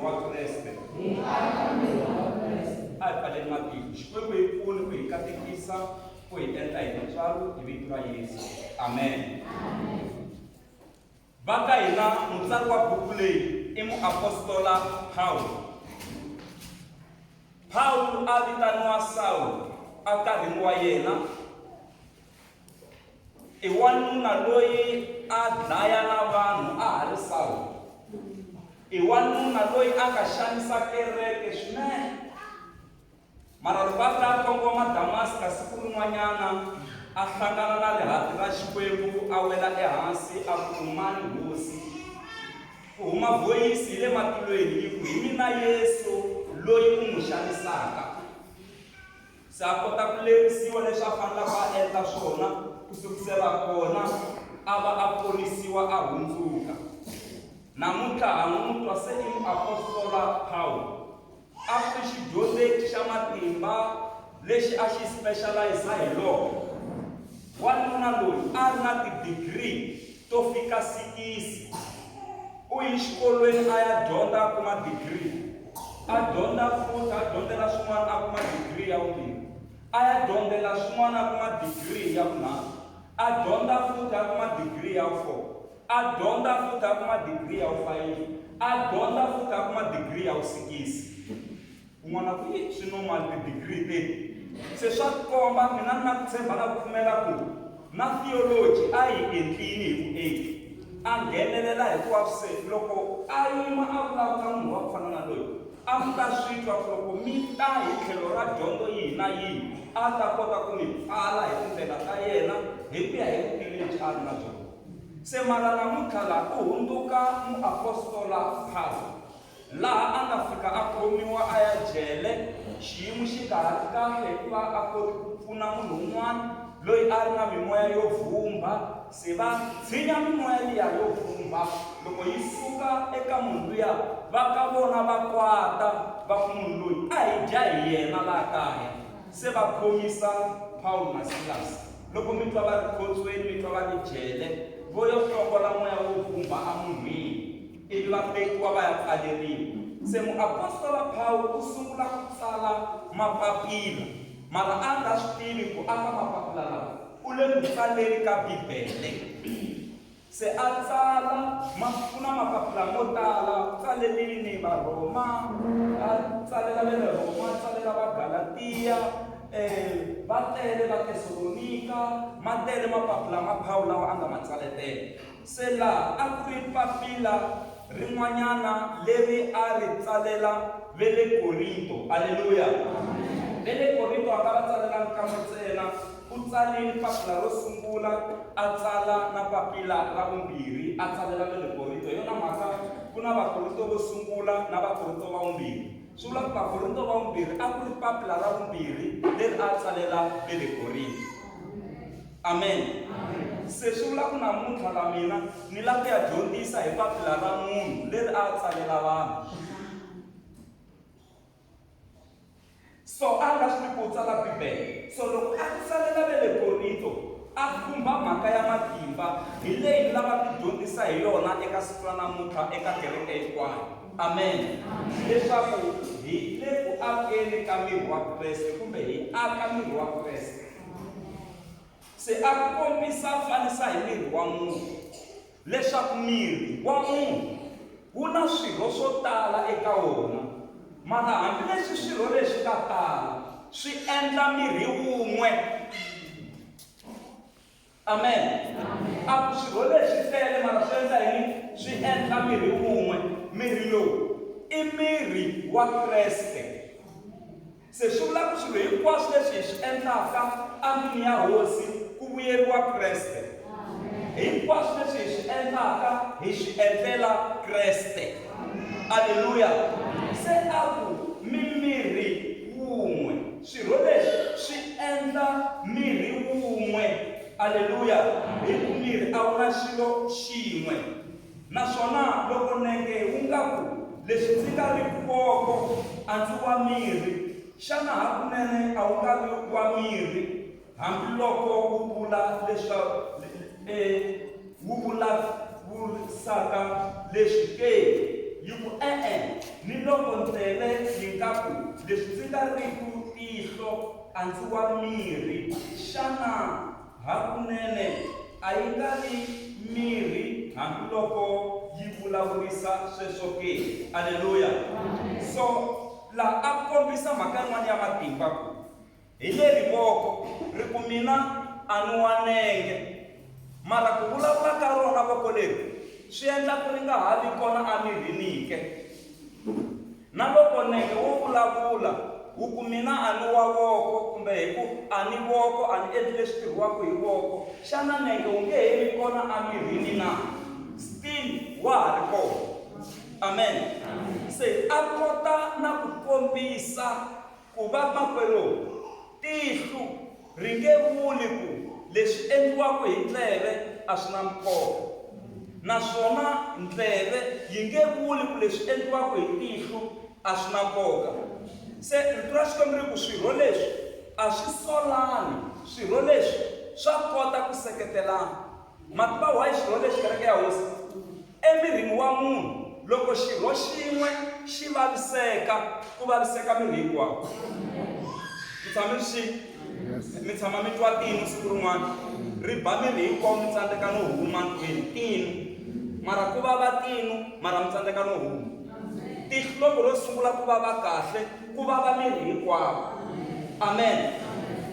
Wa Kreste. A hi pfaleni matihlo. Xikwembu hi pfuni ku hi katekisa, ku hi endla hi tintswalo hi vito ra Yesu. Amen. Va ka hina mutsari wa buku leyi i muapostola Pawulo. Pawulo a vitaniwa Sawulo enkarhini wa yena. I wanuna loyi a dlaya na vanhu a ha ri Sawulo. I wanuna loyi a nga xanisa kereke swinene. Mara loko a ta a kongoma Damaska siku rin'wanyana, a hlangana na rihati ra Xikwembu, a wela ehansi a ku, U mani, Hosi? Ku huma vhoyisi hi le matilweni yi ku, Hi mina Yesu loyi u n'wi xanisaka. Se a kota ku lerisiwa leswi a fanelaka a endla swona ku sukusela kona a va a ponisiwa a hundzuka. Namuntlha ha n'wi twa se i muapostola Pawulo. A ku ri xidyondzeki xa matimba lexi a xi specializa hi law. Wanuna loyi a ri na ti-degree to fika sikisi. U yi xikolweni a ya dyondza a kuma degree. A dyondza futhi a dyondzela swin'wana a kuma degree ya vumbirhi. A ya dyondzela swin'wana a kuma degree ya vunharhu. A dyondza futhi a kuma degree ya vu-four. A dyondza futhi a kuma degree ya vufayifi. A dyondza futhi a kuma degree ya vusikisi. Un'wana a ku, Yi, swi normal ti-degree teti. Se swa tikomba, mina ni na ku tshemba na ku pfumela ku na theology a yi endlini hi vuenti. A nghenelela hikuva se loko a yima a vulavula munhu wa ku fana na loyi, a mi ta swi twa ku loko mi ta hi tlhelo ra dyondzo yihi na yihi, a ta kota ku mi pfala hi tindlela ta yena hi ku ya hi vutivi lebyi a ri na byona. Se mara namuntlha la u hundzuka muapostola Pawulo. Laha a nga fika a khomiwa a ya jele, xiyimo xi nga ha ri kahle hikuva a koti ku pfuna munhu un'wana loyi a ri na mimoya yo vhumbha, se va tshinya mimoya liya yo vhumbha. Loko yi suka eka munhu luya, va ka vona va kwata va ku munhu loyi a hi dya hi yena laha kaya. Se va khomisa Pawulo na Silasi. Loko mi twa va ri khotsweni, mi twa va ri jele, vo yo hlongola moya wo vhumbha emunhwini. Ivi va tekiwa va ya pfaleriwa. Se muapostola Pawulo u sungula ku tsala mapapila, mara a nga swi tivi ku a ka mapapila lawa u le ku tsaleni ka Bibele. Se a tsala ma ku na mapapila mo tala, u tsalelini Varhoma, a tsalela va le Rhoma, a tsalela Vagalatiya, va tele Vatesalonika, ma tele mapapila ma Pawulo lawa a nga ma tsaletela. Se laha a ku ri papila rin'wanyana leri a ri tsalela ve le Korinto. Aleluya! Ve le Korinto a nga va tsalelangi kan'we ntsena, u tsalile papila ro sungula, a tsala na papila ra vumbirhi a tsalela ve le Korinto. Hi yona mhaka ku na Vakorinto vo sungula na Vakorinto va vumbirhi. Swi vula ku Vakorinto va vumbirhi a ku ri papila ra vumbirhi leri a tsalela ve le Korinto. Amen. Se swi vula ku namuntlha la mina ni la ku ya dyondzisa hi papila ra munhu leri a tsalela vanhu. So a nga swi ku tsala Bibele. So loko a tsalela ve le Korinto a khumba mhaka ya matimba hi leyi ni lava ku dyondzisa hi yona eka siku ra namuntlha eka kereke hinkwayo. Amen. Leswaku hi le ku akeni ka miri wa Kreste kumbe hi aka miri wa Kreste. Se a kombisa fanisa hi miri wa munhu, leswaku miri wa munhu wu na swirho swo tala eka wona, mara hambileswi swirho leswi nga tala swi endla mirhi wun'we. Amen. A ku swirho leswi tele mara swi endla yini? Swi endla mirhi wun'we. Mirhi lowu i miri wa Kreste. Se swi vula ku swilo hinkwaswo leswi hi swi endlaka endlwini ya Hosi ku vuyeriwa Kreste. Hinkwaswo leswi hi swi endlaka hi swi endlela Kreste. Aleluya! Se a ku mimiri wun'we. Swirho leswi swi endla miri wun'we. Aleluya! Hi ku miri a wu na xilo xin'we. Naswona loko nenge wu nga ku, Leswi ndzi nga riki voko, a ndzi wa miri, xana hakunene a wu nga vi wa miri, hambiloko wu vula wu vulavurisaka leswi ke? Yi ku, E-e, ni. loko ndleve yi nga ku, Leswi ndzi nga riki tihlo, a ndzi wa miri, xana hakunene a yi nga vi mirhi hambiloko yi vulavurisa sweswo ke? Aleluya! So laha a kombisa mhaka yin'wana ya matimba ku hi leri voko ri ku mina a ni wa nenge mara ku vulavula ka rona voko leri swi endla ku ri nga ha vi kona emirini ke na loko nenge wo vulavula wu ku mina a ni wa voko kumbe hi ku a ni voko a ni endli leswi tirhiwaka hi voko xana nenge wu nge he vi kona emirini na still wa ha ri kona amen se a kota na ku kombisa Ku va makwerhu, tihlo ri nge vuli ku leswi endliwaka hi ndleve a swi na nkoka, naswona ndleve yi nge vuli ku leswi endliwaka hi tihlo a swi na nkoka. Se Rito ra Xikwembu ri ku swirho leswi a swi solani, swirho leswi swa kota ku seketelana. Ma tiva why xirho lexi kereke ya Hosi? Emirini wa munhu loko xirho xin'we xi vaviseka ku vaviseka miri hinkwawo. Mi tshame mi swi mi tshama mi twa tinu siku rin'wana ri ba miri hinkwawo mi tsandzeka no huma ndlwini tinu mara ku vava tinu mara mi tsandzeka no huma tihlo loko ro sungula ku vava kahle ku vava miri hinkwawo amen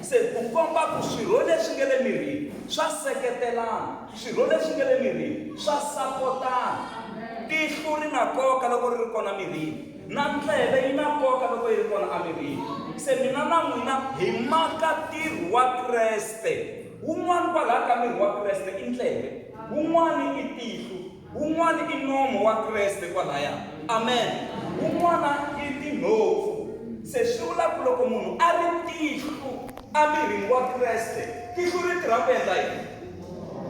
se ku komba ku swirho leswi nga le mirini swa seketelana swirho leswi nga le mirini swa sapotana tihlo ri na nkoka loko ri ri kona mirini na ndleve yi na nkoka loko yi ri kona emirini se mina na n'wina hi maka ntirho wa kreste wun'wana kwalaha ka miri wa kreste i ndleve wun'wana i tihlo Wun'wana i nomo wa Kreste kwalaya. Amen. Wun'wana i tinhompfu. Se swi vula ku loko munhu a ri tihlo emirini wa Kreste, tihlo ri tirha ku endla yini?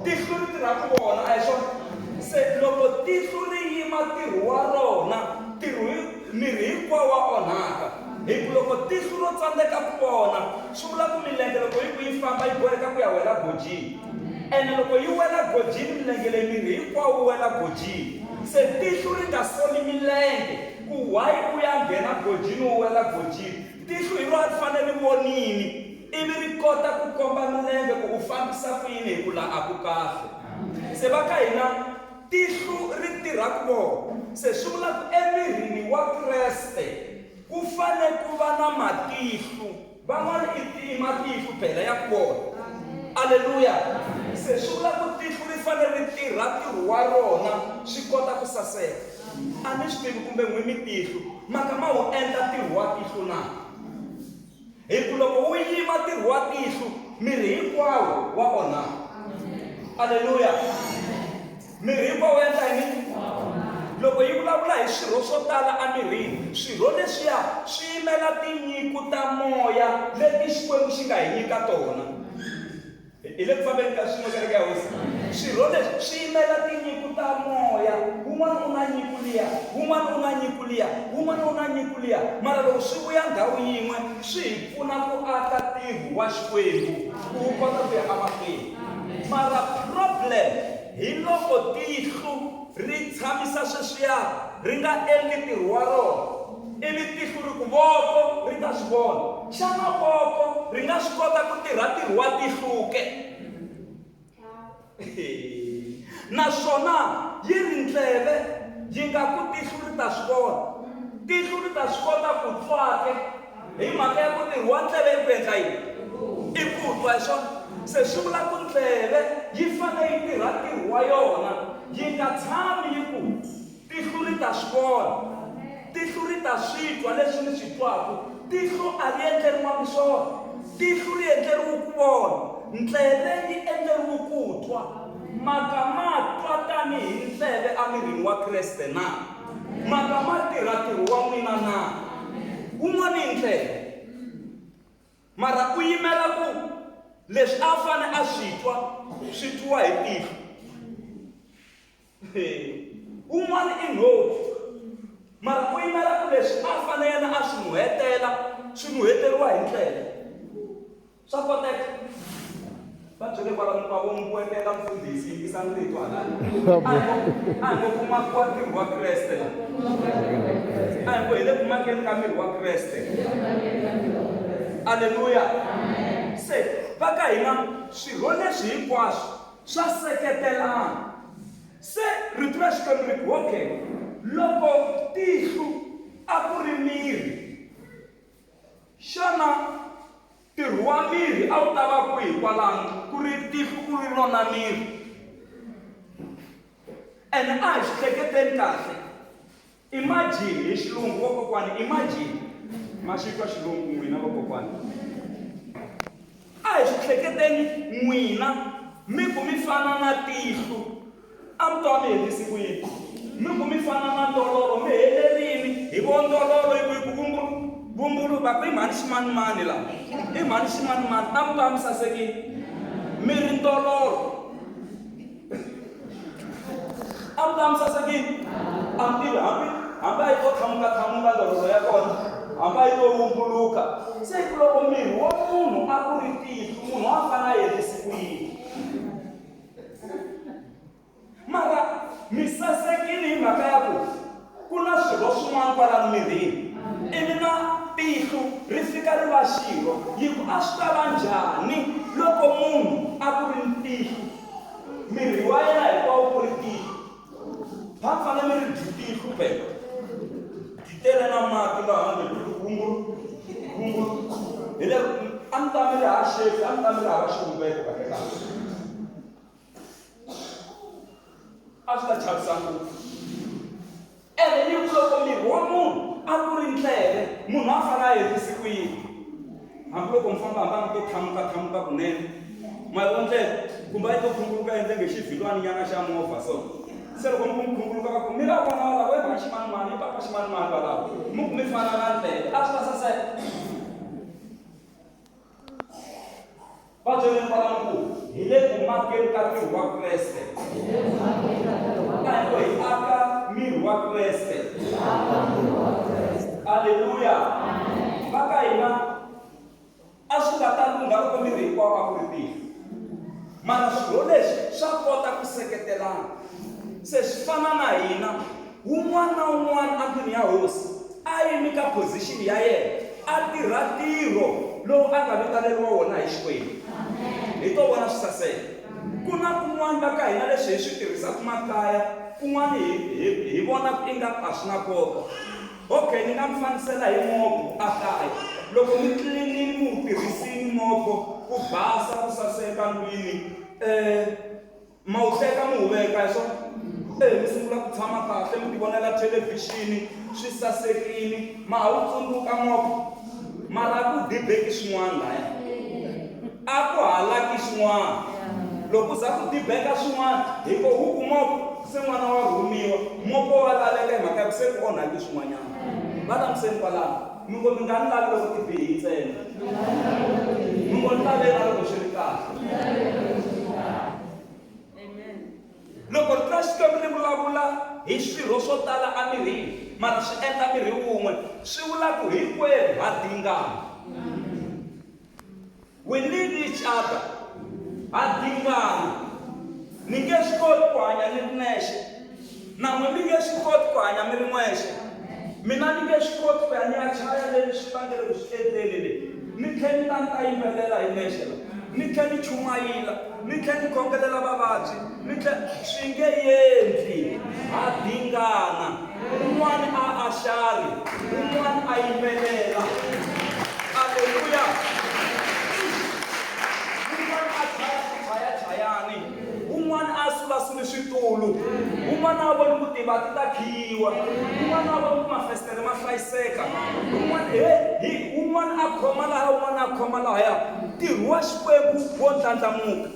Tihlo ri tirha ku vona, a hi swona? Se loko tihlo ri yima ntirho wa rona, ntirho miri hinkwawo wa onhaka. Hi ku loko tihlo ro tsandzeka ku vona, swi vula ku milenge loko yi ku yi famba yi boheka ku ya wela gojini. Ene loko yi wela gojini milenge leyi miri hinkwawo wu wela gojini. Se tihlo ri nga soli milenge ku why u ya nghena gojini wu wela gojini. Tihlo hi ro a ri fanele ri vonini ivi ri kota ku komba milenge ku u fambisa ku yini hi ku la a ku kahle. Se va ka hina tihlo ri tirha ku vona. Se swi vula ku emirini wa Kreste ku fane ku va na matihlo. Van'wana i i matihlo phela ya ku vona. Aleluya! Se swi vula ku tihlo ri fanele ri tirha ntirho wa rona swi kota ku saseka. A ni swi tivi kumbe n'wi mi tihlo maka ma wu endla ntirho wa tihlo na? Hi ku loko wu yima ntirho wa tihlo miri hinkwawo wa onhaka. Aleluya! Miri hinkwawo wu endla yini? Loko yi vulavula hi swirho swo tala emirini, swirho leswiya swi yimela tinyiko ta moya leti Xikwembu xi nga hi nyika tona. Hi le ku fambeni ka swin'we kereke ya Hosi. Swirho leswi swi yimela tinyiko ta moya. Wun'wana u na nyiko liya, wun'wana u na nyiko liya, wun'wana u na nyiko liya. Mara loko swi vuya ndhawu yin'we swi hi pfuna ku aka ntirho wa Xikwembu ku wu kota ku ya emahlweni. Mara problem hi loko tihlo ri tshamisa sweswiya ri nga endli ntirho wa rona ivi tihlo ri ku voko ri ta swi vona. Xana voko ri nga swi kota ku tirha ntirho wa tihlo ke? Naswona yi ri ndleve yi nga ku tihlo ri ta swi vona. Tihlo ri ta swi kota ku twa ke? Hi mhaka ya ku ntirho wa ndleve i ku endla yini? I ku twa, hi swona? Se swi vula ku ndleve yi fanele yi tirha ntirho wa yona, yi nga tshami yi ku, Tihlo ri ta swi vona, tihlo ri ta swi twa leswi ni swi twaka. Tihlo a ri endleriwangi swona. Tihlo ri endleriwe ku vona, ndleve yi endleriwe ku twa. Maka ma twa tanihi ndleve emirini wa Kreste na? Maka ma tirha ntirho wa n'wina na? Wun'wana i ndleve. Mara u yimela ku leswi a fane a swi twa swi twiwa hi tihlo. Wun'wana i nhompfu. Mara u yimela ku leswi a fane yena a swi nuhetela swi nuheteriwa hi ndleve. Swa koteka? Va byele kwala va vo mbuwetela mfundhisi yingisani rito halani. A hi ngo ku makiwa ntirho wa Kreste la. A A hi ngo hi le ku makeni ka miri wa Kreste. Aleluya. Se va ka hina swirho leswi hinkwaswo swa seketelana. Se rito ra Xikwembu ri ku, okay, loko tihlo a ku ri miri, xana ntirho wa miri a wu ta va kwihi kwalano ku ri tihlo ku ri rona miri? Ene a hi swi hleketeni kahle. Imagine hi xilungu vakokwani, imagine. Ma xi twa xilungu n'wina vakokwani? A hi swi hleketeni n'wina mi ku mi fana na tihlo, a mi to va mi hetisi ku yini? Mi ku mi fana na ndololo, mi helerini hi vo ndololo yi ku yi ku vumbulu vumbulu va ku i mhani ximanimani la i mhani ximanimani a mi to va mi sasekile mi ri ndololo. A mi ta mi sasekile a mi tivi hambi hambi a yi to thamuka thamuka ndololo ya kona hambi a yi to wumbuluka se ku loko miri wa munhu a ku ri tihlo munhu a fane a endlisi ku yini mara mi sasekile hi mhaka ya ku Ku na swirho swin'wana kwalano mirini, ivi na tihlo ri fika ri va xirho. Yi ku, A swi ta va njhani loko munhu a ku ri ni tihlo, miri wa yena hinkwawo ku ri tihlo? Va mi fanele mi ri dyi tihlo phela. Dyi tele na mati laha handle ku ri vumbulu, vumbulu. Hi le, a mi ta mi ri hava xefi, a mi ta mi ri hava xivumbeko kahle-kahle. A swi ta chavisa ngopfu. Ene ni ku loko miri wa munhu a ku ri ndleve, munhu a fanele a endlise ku yini? Hambiloko mi famba hamba mi to thamuka thamuka kunene, ma yi vona ndleve kumbe a yi to khunguluka endle nge xivhilwani nyana xa movha so. Se loko mi ku mi khunguluka va ku mi la vona valavo i mhani ximanimani i papa ximanimani valavo mi ku mi fana na ndleve a swi ta saseka. Va byeleni kwalano ku hi le ku makeni ka ntirho wa Kreste. A hi ngo hi aka miri wa Kreste. Aleluya! Va ka hina a swi nga ta lungha loko miri hinkwawo a ku ri tihlo. Mara swirho leswi swa kota ku seketelana. Se swi fana na hina, wun'wana na wun'wana endlwini ya Hosi a yimi ka position ya yena a tirha ntirho lowu a nga vitaneriwa wona hi Xikwembu. Hi to vona swi saseka. Ku na kun'wana va ka hina leswi hi swi tirhisaka makaya, kun'wana hi hi hi vona ingaku a swi na nkoka. Okay, ni nga mi fanisela hi mopo a kaya. Loko mi tlilinile mi wu tirhisini mopo ku basa ku saseka ndlwini Ma wu teka mi wu veka, hi swona? E, mi sungula ku tshama kahle, mi tivonela thelevhixini, swi sasekile, ma ha wu tsundzuka mopho, mara a ku dibeki swin'wana laya. A ku halaki swin'wana. Loko ku za ku dibeka swin'wana, hi ko wu ku mopho, se n'wana wa rhumiwa, mopho wa laveka hi mhaka ya ku se ku onhake swin'wanyana. Va lamuseni kwalano. Mi ngo mi nga ni lavi loko ti bihi ntsena. Mi ngo ni laveni na loko swi ri kahle. Loko Rito ra Xikwembu ri vulavula hi swirho swo tala emirini, mara swi endla miri wun'we, swi vula ku hinkwerhu ha dingana. We need each other. Ha dingana. Ni nge swi koti ku hanya ni ri nexe. Na n'we mi nge swi koti ku hanya mi ri n'wexe. Mina ni nge swi koti ku ya ni ya chaya le swi va nge le ku swi endleni le. Ni tlhe ni ta ni ta yimbelela hi nexe la. Ni tlhe ni chumayila. Ni tlhe ni khongelela vavabyi. Ni tlhe swi nge endli. Ha dingana. Un'wana a axari, un'wana a yimbelela. Aleluya! Un'wana a chaya swichayachayani, un'wana a sulasuli switulu, un'wana a voni ku tivati ta khiyiwa, un'wana a voni ku mafestere ma hlayiseka, un'wana he hi un'wana a khoma laha, un'wana a khoma lahaya. Ntirho wa Xikwembu wo ndlandlamuka.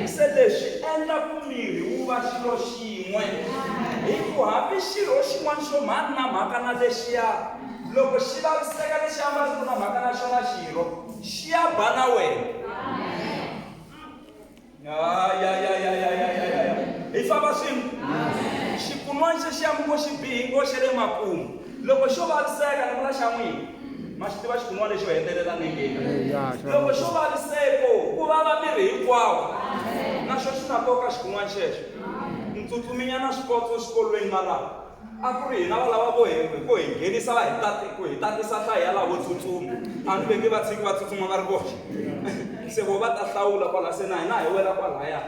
Se leswi endla ku miri wu va xilo xin'we, hi ku hambi xirho xin'wana xo mhani na mhaka na lexiya, loko xi vaviseka lexi a nga riki na mhaka na xona xirho, xi ya ba na wena. Ya, ya, ya, ya, ya, ya, ya, ya, ya. Hi famba swin'we. Xikun'wana xexiya mi ngo xi bihi ngo xa le makumu. Loko xo vaviseka ni vula xa n'wina. Ma xi tiva xikun'wana lexo hetelela nengeni. Loko xo vaviseko ku vava miri hinkwawo. Na xo xi na nkoka xikun'wana xexo. Ni tsutsuminyana swikotso xikolweni mara. A ku ri hina valava vo hi vo hi nghenisa va hi tati ku hi tatisa nhlayo ya lavo tsutsuma. A ni ve nge va tshiki va tsutsuma va ri voxe. Se vo va ta hlawula kwala se na hina hi wela kwalaya.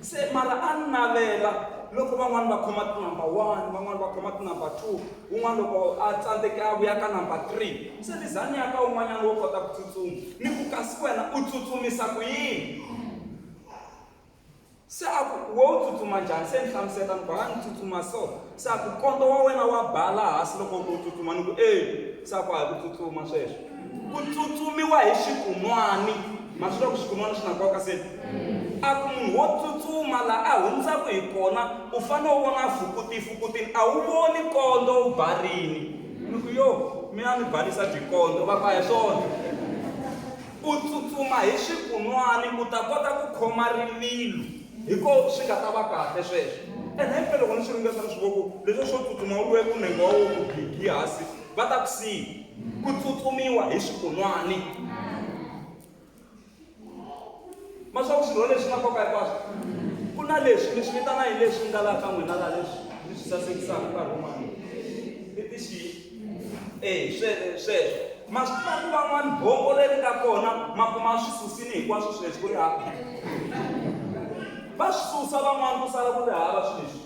Se mara a ni navela loko van'wani va khoma ti-number 1, van'wani va khoma ti-number 2, un'wana loko a tsandzeke a vuya ka number 3. Se ni za ni ya ka un'wanyana wo kota ku tsutsuma. Ni ku kasi wena u tsutsumisa ku yini? Se a ku, We u tsutsuma njhani? Se ni hlamuseta ni ku, Ha, ni tsutsuma so. Se a ku, Nkondo wa wena wa ba laha hansi loko u tsutsuma. Ni ku, E. Se a ku, A hi ku tsutsuma sweswo. Ku tsutsumiwa hi xikunwani. Ma swi tiva ku xikunwani xi na nkoka se? A ku, Munhu wo tsutsuma laha a hundzaka hi kona, u fanele u vona a fukuti-fukutini, a wu voni nkondo wu ba rini. Ni ku, Yo, mina a ni balisa byi nkondo. Va ku, A hi swona. U tsutsuma hi swikunwani u ta kota ku khoma rivilo hi ko swi nga ta va kahle sweswo. Ene himpela loko ni swi ringeta ni swi vo ku leswiya swo tsutsuma u lwe ku nenge wa wena wu ku gigi hansi va ta ku siya. Ku tsutsumiwa hi swikunwani. Ma swi tiva ku swirho leswi na nkoka hinkwaswo. Ku na leswi mi swi vitana yini leswi nga laha ka n'wina laha leswi mi swi sasekisaka nkarhi wun'wana i ti xi E, sweswo. Ma swi tiva ku van'wana bombo leri nga kona ma kuma swi susini hinkwaswo swilo leswi ku ri hava. Va swi susa van'wana ku sala ku ri hava swilo leswi.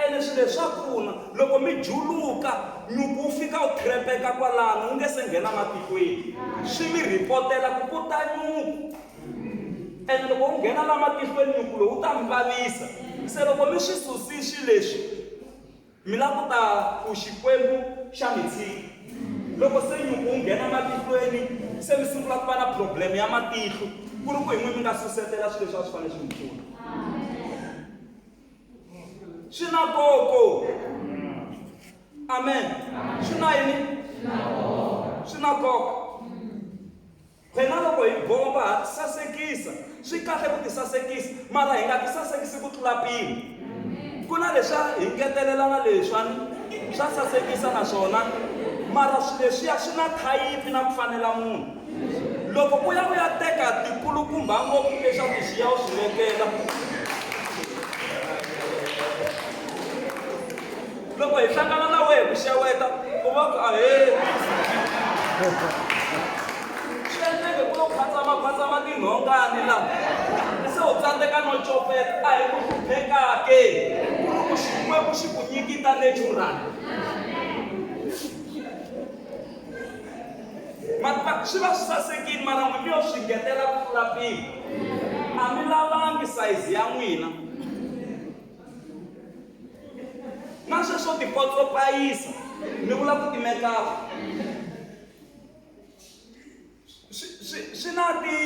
Ene swilo leswi swa pfuna loko mi juluka nyuku wu fika wu trepeka kwalano wu nge se nghena matikweni swi mi rhipotela ku ku ta nyuku ene loko wu nghena la matihlweni nyuku lowu wu ta mi vavisa se loko mi swi susi swilo leswi Mi la ku ta ku Xikwembu xa mi tshika. Loko se nyuku wu nghena matihlweni, se mi sungula ku va na problem ya matihlo, ku ri ku hi n'wi mi nga susetela swilo leswi a swi fanele swi mi pfuna. Swi na koko. Amen. Swi na yini? Swi na nkoka. Phela loko hi bomba ha tisasekisa. Swi kahle ku tisasekisa, mara hi nga tisasekisi ku tlula mpimo. Ku na leswa hi ngetelelana leswani swa sasekisa naswona, mara swilo leswiya swi na thayiphi na ku fanela munhu. Loko u ya u ya teka tikulukumba ngopfu leswaku xiya u swi vekela. Loko hi hlangana na wehe ku xeweta, u va ku ahee. Swi endleke ku lo phatsama-phatsama tinhongani la. Se u tsandzeka no copeta, a hi ku hlupheka ke, ku ri ku Xikwembu xi ku nyikita natural. Ma tiva, swi va swi sasekile mara n'wi mi yo swi ngetela ku tlula mpimo. A mi lavangi sayizi ya n'wina. Na sweswo tipotso-payisa ni vula ku ti-makeup swi swi swi na ti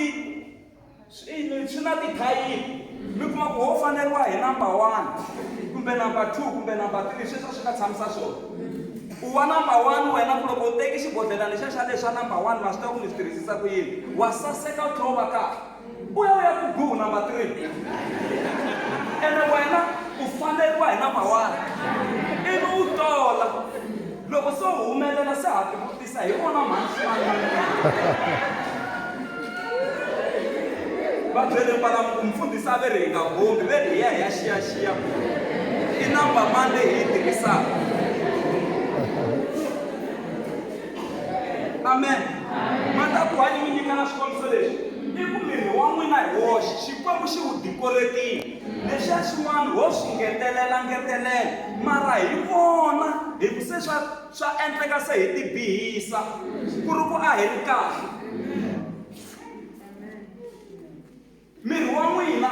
swi swi na tithayiphi mi kuma ku ho faneriwa hi number 1 kumbe number 2 kumbe number 3 sweswo swi nga tshamisa swona u wa number 1 wena ku loko u teki xibodlhela lexiya xa leswa number 1 ma swi tiva ku mi swi tirhisisa ku yini wa saseka u tlhela u va kahle U ya u ya ku guu number 3. Ene wena u faneriwa hi number 1. Ivi u tola. Loko se u humelela se ha tivutisa hi vona mhani ximani. Va byele kwalano ku mfundhisi a ve ri hi nga bombi ve ri hi ya hi ya xiyaxiya ku i number mani leyi hi yi tirhisaka. Amen. Ma ta ku hanyi mi nyikana swikombiso leswi i ku miri wa n'wina hi woxe Xikwembu xi wu dikoretile. Lexiya xin'wana ho swi ngetelela ngetelela mara hi vona hi ku se swa swa endleka se hi tibihisa ku ri ku a hi ri kahle. Miri wa n'wina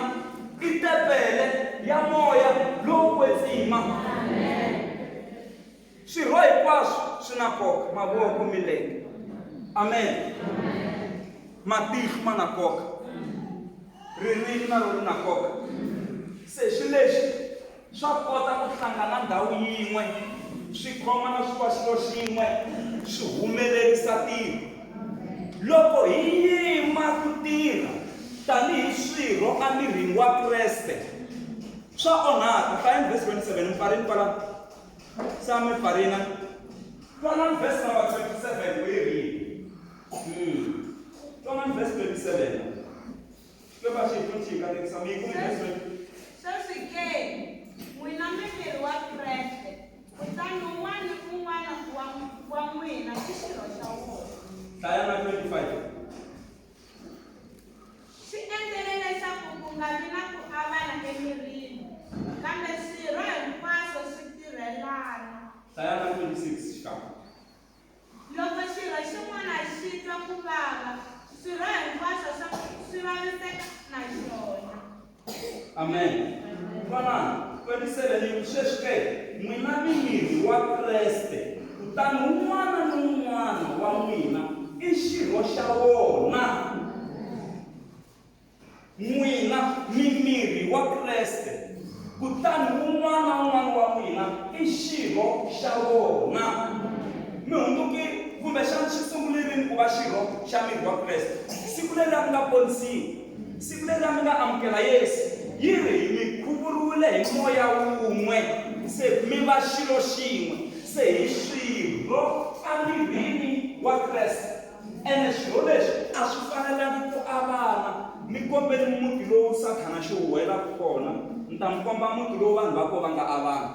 i tempele ya moya lowo kwetsima. Swirho hinkwaswo swi na nkoka, mavoko, milenge. Amen. Matihlo ma na nkoka. Ririmi na rona ri na nkoka. Se swi leswi swa kota ku hlangana ndhawu yin'we, swi khomana swi va xilo xin'we, swi humelerisa ntirho. Loko hi yima ku tirha tanihi swirho emirini wa Kreste, swa onhaka. Hlayani verse 27, mi pfarini kwalano. Sami Farina. Twanani verse number 27 ku yi ri yini? Twanani verse 27. Xikwembu a xi hi pfuni xi hi katekisa mi yi kumi verse 20. Sweswi ke, n'wina mi miri wa Kreste, Kutani un'wana ni un'wana wa wa n'wina i xirho xa wona. Hlaya na 25. Swi endlele leswaku ku nga vi na ku avana emirini, kambe swirho hinkwaswo swi tirhelana. Hlaya na 26 xikan'we. Loko xirho xin'wana xi twa ku vava, swirho hinkwaswo swa swi vaviseka na xona. Amen. Twanani, 27 yi ku, Sweswi ke, n'wina mi miri wa Kreste, kutani un'wana ni un'wana wa n'wina i xirho xa wona. N'wina mi miri wa Kreste, kutani wun'wana na wun'wana wa n'wina i xirho xa wona. Mi hundzuki, kumbexana swi sungule rini ku va xirho xa miri wa Kreste? Siku leriya mi nga ponisiwa, siku leriya mi nga amukela Yesu, yi ri, Mi khuvuriwile hi moya wun'we, se mi va xilo xin'we, se hi swirho emirini wa Kreste. Ene swirho leswi a swi fanelangi ku avana. Mi kombeni muti lowu Sathana xi huwelaka kona, ni ta mi komba muti lowu vanhu va kona va nga avana.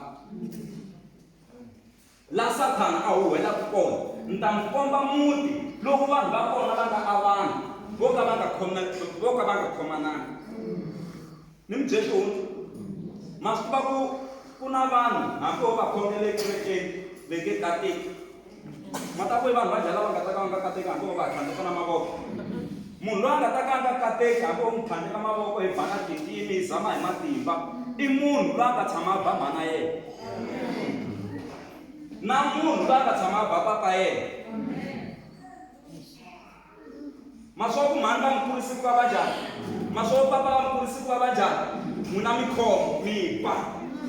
La Sathana a huwelaka kona, ni ta mi komba muti lowu vanhu va kona va nga avana, vo ka va nga vo ka va nga khomananga. Ni mi byele xihundla, ma swi tiva ku ku na vanhu hambi ho va khongela ekerekeni ve nge kateki. Ma ta ku i vanhu va njhani lava nga ta ka va nga kateki hambi ho va tlhandleka na mavoko? Munhu loyi a nga ta ka a nga kateki hambi ho n'wi tlhandleka mavoko hi ba na tindzimi hi zama hi matimba i munhu loyi a nga tshama a ba mhana yena na munhu loyi a nga tshama a ba papa yena. Ma swi ku mhani va mi kurisi ku va va njhani? Ma swi ku papa va mi kurisi ku va va njhani? N'wina mi khoma, mi ba,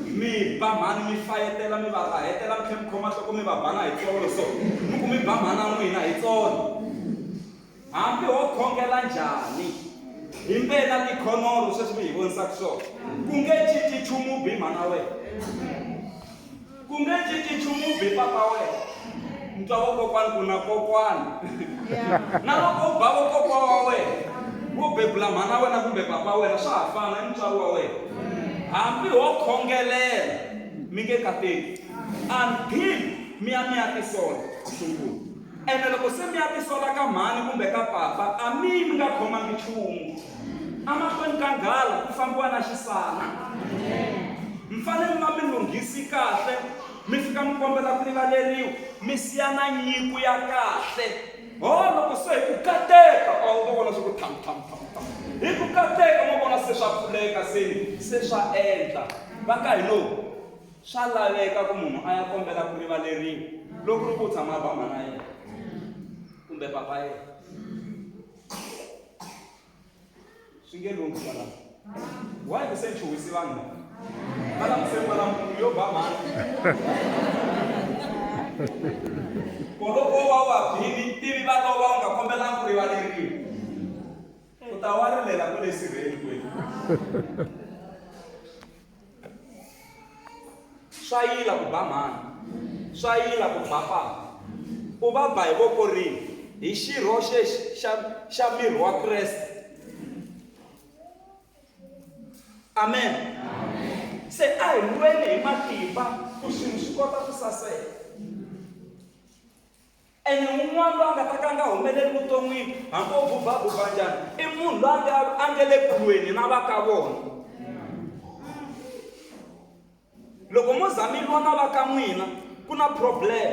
mi ba mhani mi fayetela mi va rahetela mi tlhela mi khoma nhloko mi va ba na hi tsolo so mi ku mi ba mhana n'wina hi tsolo. Hambi ho khongela njhani hi mbe na tikhonolo sweswi mi hi vonisaka swona ku nge cinci nchumu bi mhana wena. Ku nge cinci nchumu bi papa wena. Ni twa vokokwani ku na kokwani. Na loko u ba vokokwa wa wena, wo bebula mhana wena kumbe papa wena swa ha fana i mutswari wa wena. Hambi ho khongelela mi nge kateki until mi ya mi ya tisola ku sungula. Ene loko se mi ya tisola ka mhani kumbe ka papa a mi yi mi nga khomangi nchumu. Emahlweni ka nghala ku fambiwa na xisana. Mi fanele mi va mi lunghisi kahle, mi fika mi kombela ku rivaleriwa, mi siya na nyiko ya kahle. Ho, loko se hi ku kateka, oh, u to vona swi ku tham, tham, tham, tham. Hi ku kateka, mo vona se swa pfuleka se, se swa endla. Va ka hi lowu, swa laveka ku munhu a ya kombela ku rivaleriwa loko ku ri ku u tshama a ba mhana yena kumbe papa yena. Swi nge lunghi kwalaho. Why ku se chuhisi vanhu? Va languse kwala munhu yo ba mhani. Koloko wa wa bini ivi va lova u nga kombelanga ku rivaleriwa. U ta wa rilela kwale sirheni kwenu. Swa yila ku ba mhani. Swa yila ku ba papa. U va ba hi voko rihi? Hi xirho xexi xa, xa miri wa Kreste. Amen. Se a hi lweni hi matimba ku swilo swi kota ku saseka. Ene un'wana loyi a nga ta ka a nga humeleli vuton'wini hambi o bubabuba njhani i munhu loyi a nga a nge le ku lweni na va ka vona. Loko mo za mi lwa na va ka n'wina ku na problem.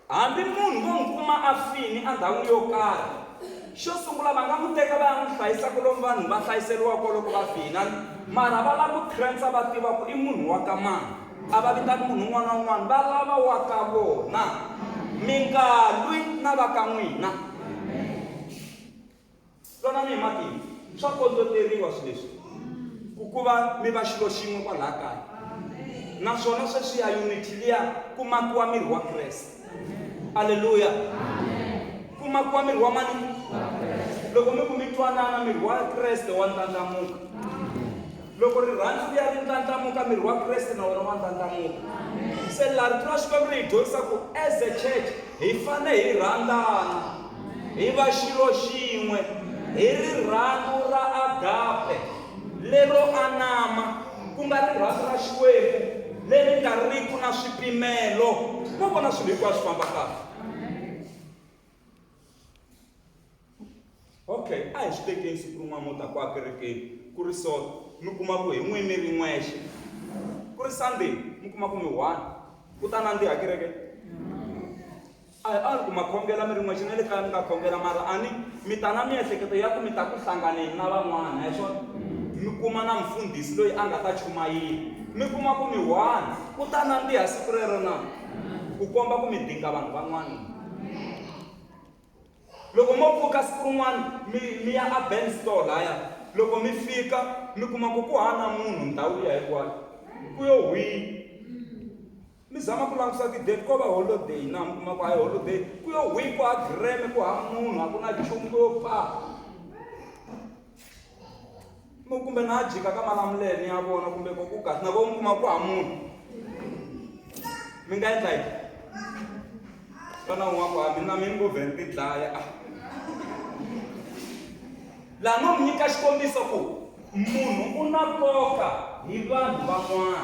Hambi munhu vo n'wi kuma a fini endhawini yo karhi, xo sungula va nga n'wi teka va ya n'wi hlayisa kwalomu vanhu va hlayiseriwaka kona loko va fina, mara va lava ku khensa va tiva ku i munhu wa ka mani. A va vitani munhu un'wana na un'wana, va lava wa ka vona. Mi nga lwi na va ka n'wina. Twanani hi matimba, swa kondloteriwa swilo leswi ku ku va mi va xilo xin'we kwalaha kaya. Naswona sweswiya unity liya ku makiwa miri wa Kreste. Aleluya! Ku makiwa miri wa mani? Loko mi ku mi twanana, miri wa Kreste wa ndlandlamuka. Loko rirhandzu liya ri ndlandlamuka, miri wa Kreste na wona wa ndlandlamuka. Se laha Rito ra Xikwembu ri hi dyondzisa ku as a church hi fane hi rhandzana, hi va xilo xin'we hi rirhandzu ra agape lero anama. ku nga rirhandzu ra Xikwembu leri nga riki na swipimelo, mo vona swilo hinkwaswo swi famba kahle. Okay, a hi swi tekeni siku rin'wana mo ta kwa kerekeni ku ri so mi kuma ku hi n'wi mi ri n'wexe ku ri Sunday mi kuma ku mi one ku ta nandziha kereke a hi a ri ku ma khongela mi ri n'wexe na le kaya mi nga khongela mara a ni mi ta na miehleketo ya ku mi ta ku hlanganeni na van'wana hi swona mi kuma na mufundhisi loyi a nga ta chumayela mi kuma ku mi one ku ta nandziha siku rero na ku komba ku mi dinga vanhu van'wana. Loko mo pfuka siku rin'wana mi mi ya a Ben store laya, loko mi fika mi kuma ku ku hava na munhu ndhawu liya hinkwayo, ku yo hwii. Mi zama ku langutisa ti-date ko va holiday na, mi kuma ku a hi holiday, ku yo hwii ku hava gireme, ku hava munhu, a ku na nchumu ku yo paa. Mi kumbe na jika ka Malamulele ni ya vona kumbe ko ku kahle na vo mi kuma ku hava munhu. Mi nga endla yini? Vana un'wana ku a mina mi ngo vhe ni ti dlaya a laha no mi nyika xikombiso ku munhu u na nkoka hi vanhu van'wana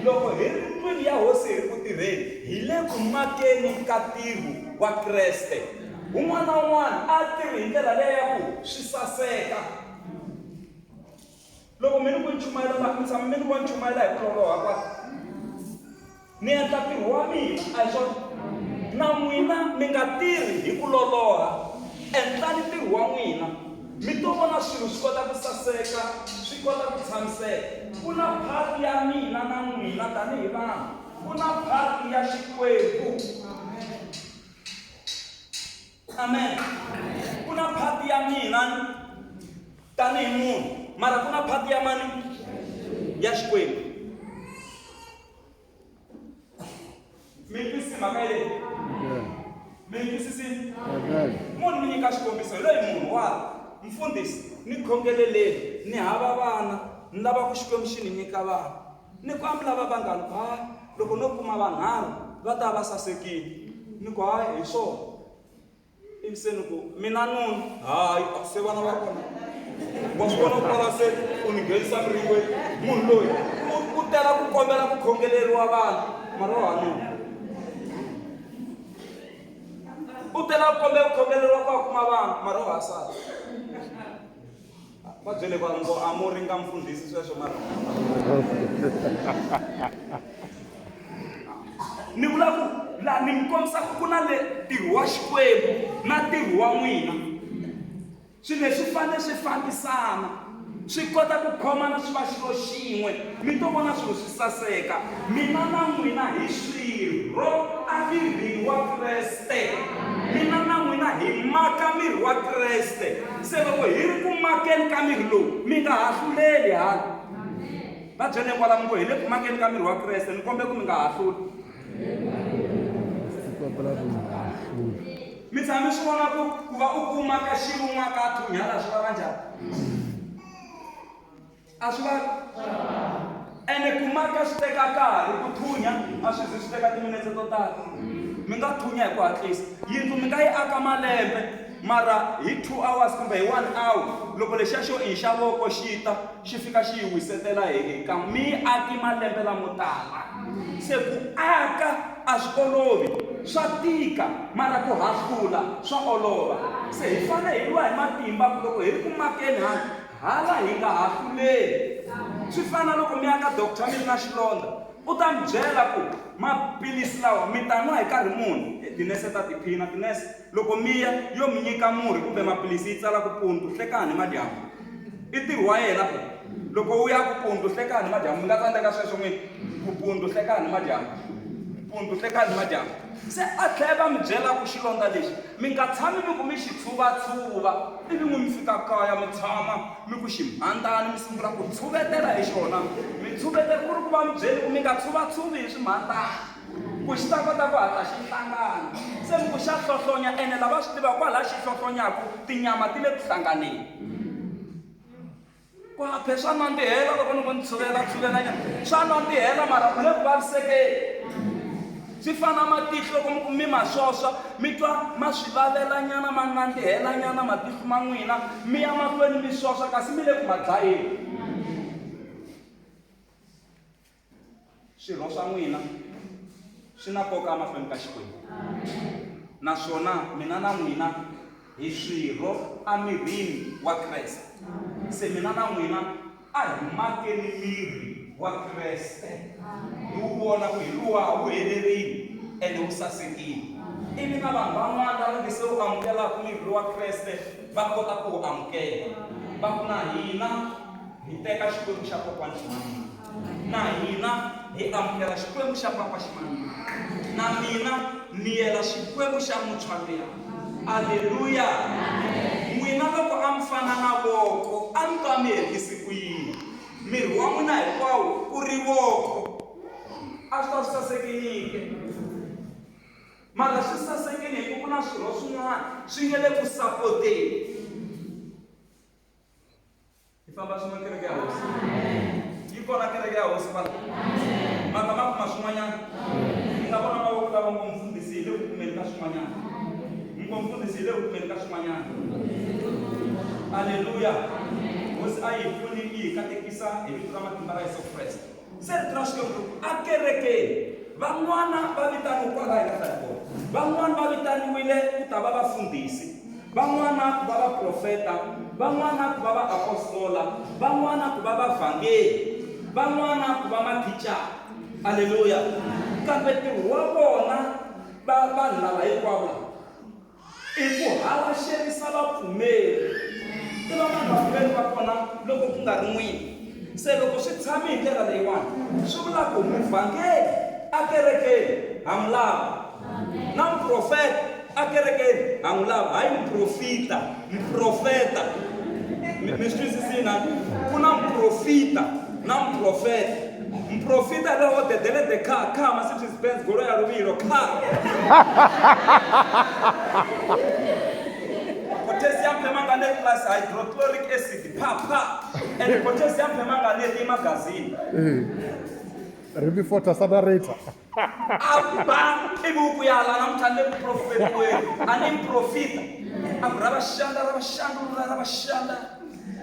loko hi ri ndlwini ya hosi hi ri ku tirheni hi le ku makeni ka ntirho wa kreste un'wana na un'wana a tirhi hi ndlela leyi ya ku swi saseka loko mi ni ku chumayela la mi tshama mi ni vona chumayela hi ku loloha kwala Ni endla ntirho wa mina, a hi swona? Na n'wina mi nga tirhi hi ku loloha, endlani ntirho wa n'wina, mi to vona swilo swi kota ku saseka, swi kota ku tshamiseka. Ku na part ya mina na n'wina tanihi vanhu, ku na part ya Xikwembu. Amen. Ku na part ya mina tanihi munhu, mara ku na part ya mani? Ya Xikwembu. Mi yi twisisi mhaka yeleyo? Mi yi twisisile? Munhu mi nyika xikombiso hi loyi munhu wa mfundhisi ni khongeleleni ni hava vana ni lava ku Xikwembu xi ni nyika vana ni ku a mi lava vangani ku hayi loko no kuma vanharhu va ta va sasekile ni ku hayi hi swona ivi se ni ku mina nuna hayi se vana va kona wa swi vona ku kwala se u ni nghenisa miringweni munhu loyi u tela ku kombela ku khongeleriwa vana mara wa ha nuna u tela ku kombela ku khongeleriwa ku a kuma vana mara wa ha sala va byele va ngo a mo ringa mfundhisi sweswo mara ni vula ku laha ni mi kombisa ku ku na le ntirho wa Xikwembu na ntirho wa n'wina swilo leswi fanele swi fambisana swi kota ku khomana swi va xilo xin'we mi to vona swilo swi saseka mina na n'wina hi swirho emirini wa Kreste mina na n'wina hi maka miri wa Kreste se loko hi ri ku makeni ka miri lowu mi nga hahluleli hala Va byeleni kwala mi ngo hi le ku makeni ka miri wa Kreste, ni kombe ku mi nga hahluli. Mi tshame mi swi vona ku ku va u kuma ka xilo un'wana ka thunyhala swi vava njhani? A swi vavi? Ene ku maka swi teka nkarhi, ku thunya a swi zi swi teka timinetse to tala. Mi nga thunya hi ku hatlisa. Yindlu mi nga yi aka malembe mara hi 2 hours kumbe hi 1 hour loko lexiya xo i xa voko xi ta xi fika xi yi wisetela hi hi kan'we mi yi aki malembe lamo tala se ku aka a swi olovi swa tika mara ku hahlula swa olova se hi fanele hi lwa hi matimba ku loko hi ri ku makeni hala hala hi nga hahluleli swi fana na loko mi ya ka doctor mi ri na xilondza u ta mi byela ku maphilisi lawa mi ta nwa hi nkarhi muni tinese ta tiphina tinese Loko mi ya yo mi nyika murhi kumbe maphilisi yi tsala ku pundu hlekani madyambu. I ntirho wa yena phela. Loko u ya ku pundu hlekani madyambu mi nga tsandzeka sweswo n'wini? Ku pundu hlekani madyambu. Pundu hlekani madyambu. Se a tlhela va mi byela ku xilondza lexi mi nga tshami mi ku mi xi tshuvatshuva ivi n'wi mi fika kaya mi tshama mi ku ximhandani mi sungula ku tshuvetela hi xona mi tshuvetela ku ri ku va mi byeli ku mi nga tshuvatshuvi hi swimhandani. Ku xi ta kota ku hatla xi hlangana. Se mi ku xa hlohlonya ene lava swi tivaka kwalaha xi hlohlonyaku tinyama ti le ku hlanganeni. Ku aphe swa nandzihela loko ni ku ni tshuvela tshuvela nyana swa nandzihela mara u le ku vavisekeni. Swi fana matihlo loko mi ku mi ma swoswa mi twa ma swi vavela nyana ma nandzihela nyana matihlo ma n'wina mi ya mahlweni mi swoswa kasi mi le ku ma dlayeni. Swirho swa n'wina swi na nkoka emahlweni ka Xikwembu. Naswona mina na n'wina hi swirho emirini wa Kreste. Se mina na n'wina a hi makeni miri wa Kreste hi wu vona ku hi luwa wu helerile ene wu sasekile. Ivi na vanhu van'wana lava nge se wu amukelaka miri lowa Kreste va kota ku wu amukela. Va ku na hina hi teka Xikwembu xa kokwani Ximanimani. Na hina hi amukela Xikwembu xa papa Ximanimani. Na mina ni yela Xikwembu xa muntshwa luya. Aleluya! N'wina loko a mi fana na voko, a mi ta mi hetisi ku yini? Miri wa n'wina hinkwawo ku ri voko. A swi ta swi sasekile ke? Mara swi sasekile hi ku ku na swirho swin'wana swi nge le ku sapoteni. Hi famba swin'we kereke ya hosi. Yi kona kereke ya hosi kwala. Maka ma kuma swin'wanyana. Mi nga vona mavoko lava ngo mfundhisi hi le ku kumeni ka swin'wanyana. Mi ngo mfundhisi hi le ku kumeni ka swin'wanyana. Aleluya. Hosi a yi pfuni yi hi katekisa hi vito ra matimba ra Yesu Kreste. Se rito ra Xikwembu ri ku, akerekeni van'wana va vitaniwe kwalaho hi nga ta kona. Van'wana va vitaniwile ku ta va vafundhisi, van'wana ku va vaprofeta, van'wana ku va vaapostola, van'wana ku va vavhangeli, van'wana ku va mathicara. Aleluya! Kambe ntirho wa vona va vanhu lava hinkwavo lava I ku halaxerisa vapfumeri. I va mani vapfumeri va kona loko ku nga ri n'wina? Se loko swi tshame hi ndlela leyiwani, swi vula ku muvhangeli akerekeni ha n'wi lava, na muprofeta akerekeni ha n'wi lava, hayi muprofita, muprofeta. Mi swi twisisile na? Ku na muprofita na muprofeta. Muprofita lowo dedelede kha kha Mercedes Benz goloi ya luvhilo kha potassium permanganate plus hydrochloric acid pha pha and potassium permanganate i magazini ri before sanareta a ba ivi u ku ya la namuntlha ni le ku profetiweni a ni muprofita a ku ra va xandla ra va xandlulula ra va xandla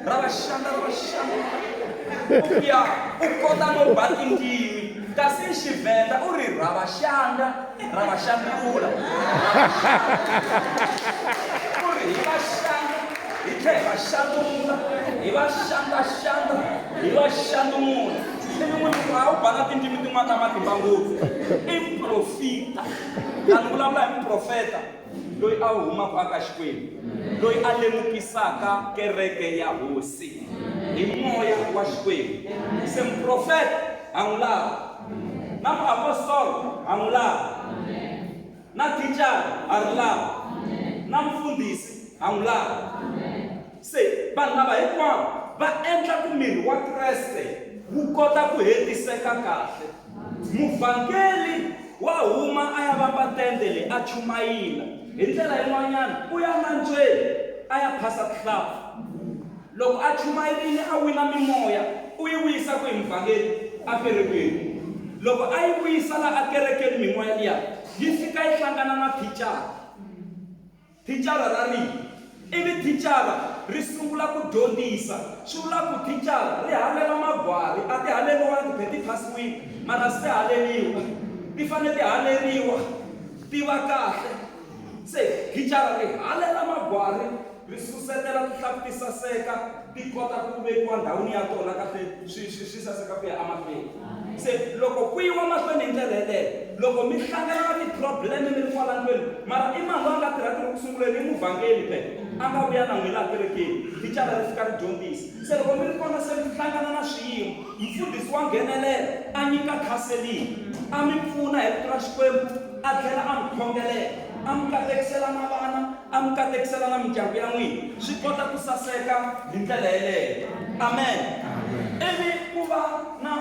ra va xandla ra va xandlulula u ku ya u kota no ba tindzimi kasi xivhenda u ri ra va xandla ra va xandlula u ri hi va xandla hi tlhela hi va xandlula hi va xandla xandla hi va xandlula ivi munhu ku a wu bana tindzimi tin'wana ta matimba ngopfu i muprofita na ni vulavula hi muprofeta loyi a humaka aka Xikwembu loyi a lemukisaka kereke ya hosi hi moya wa Xikwembu se muprofeta ha n'wi lava na muapostolo ha n'wi lava na thicara ha ri lava na mufundhisi ha n'wi lava Se vanhu lava hinkwavo va endla ku miri wa Kreste wu kota ku hetiseka kahle. Muvhangeli wa huma a ya vamba tende leyi a chumayila. Hi ndlela yin'wanyana u ya nambyeni a ya phasa tihlampfi. Loko a chumayerile a wina mimoya, u yi vuyisa kwihi muvhangeli? Akerekeni. Loko a yi vuyisa la akerekeni mimoya liya yi fika yi hlangana na thicara. Thicara ra ri, ivi thicara ri sungula ku dyondzisa. Swi vula ku thicara ri halela magwari, a ti haleriwangi phe ti phasiwile, mara se haleriwa. Ti fanele ti haleriwa ti va kahle. Se thicara ri halela magwari, ri susetela tihlampfi ti saseka, ti kota ku vekiwa ndhawini ya tona kahle swi swi swi saseka ku ya emahlweni. Se loko ku yiwa mahlweni hi ndlela yeleyo, loko mi hlangana na ti-problem mi ri kwala ndlwini, mara i mani loyi a nga tirha ntirho ku sunguleni? I muvhangeli phela, a nga vuya na n'wina laha kerekeni, thicara ri fika ri dyondzisa. Se loko mi ri kona se mi hlangana na swiyimo, mufundhisi wa nghenelela a nyika counseling, a mi pfuna hi Rito ra Xikwembu a tlhela a mi khongelela, a mi katekisela na vana, a mi katekisela na mindyangu ya n'wina swi kota ku saseka hi ndlela yeleyo. Amen. Ivi ku va na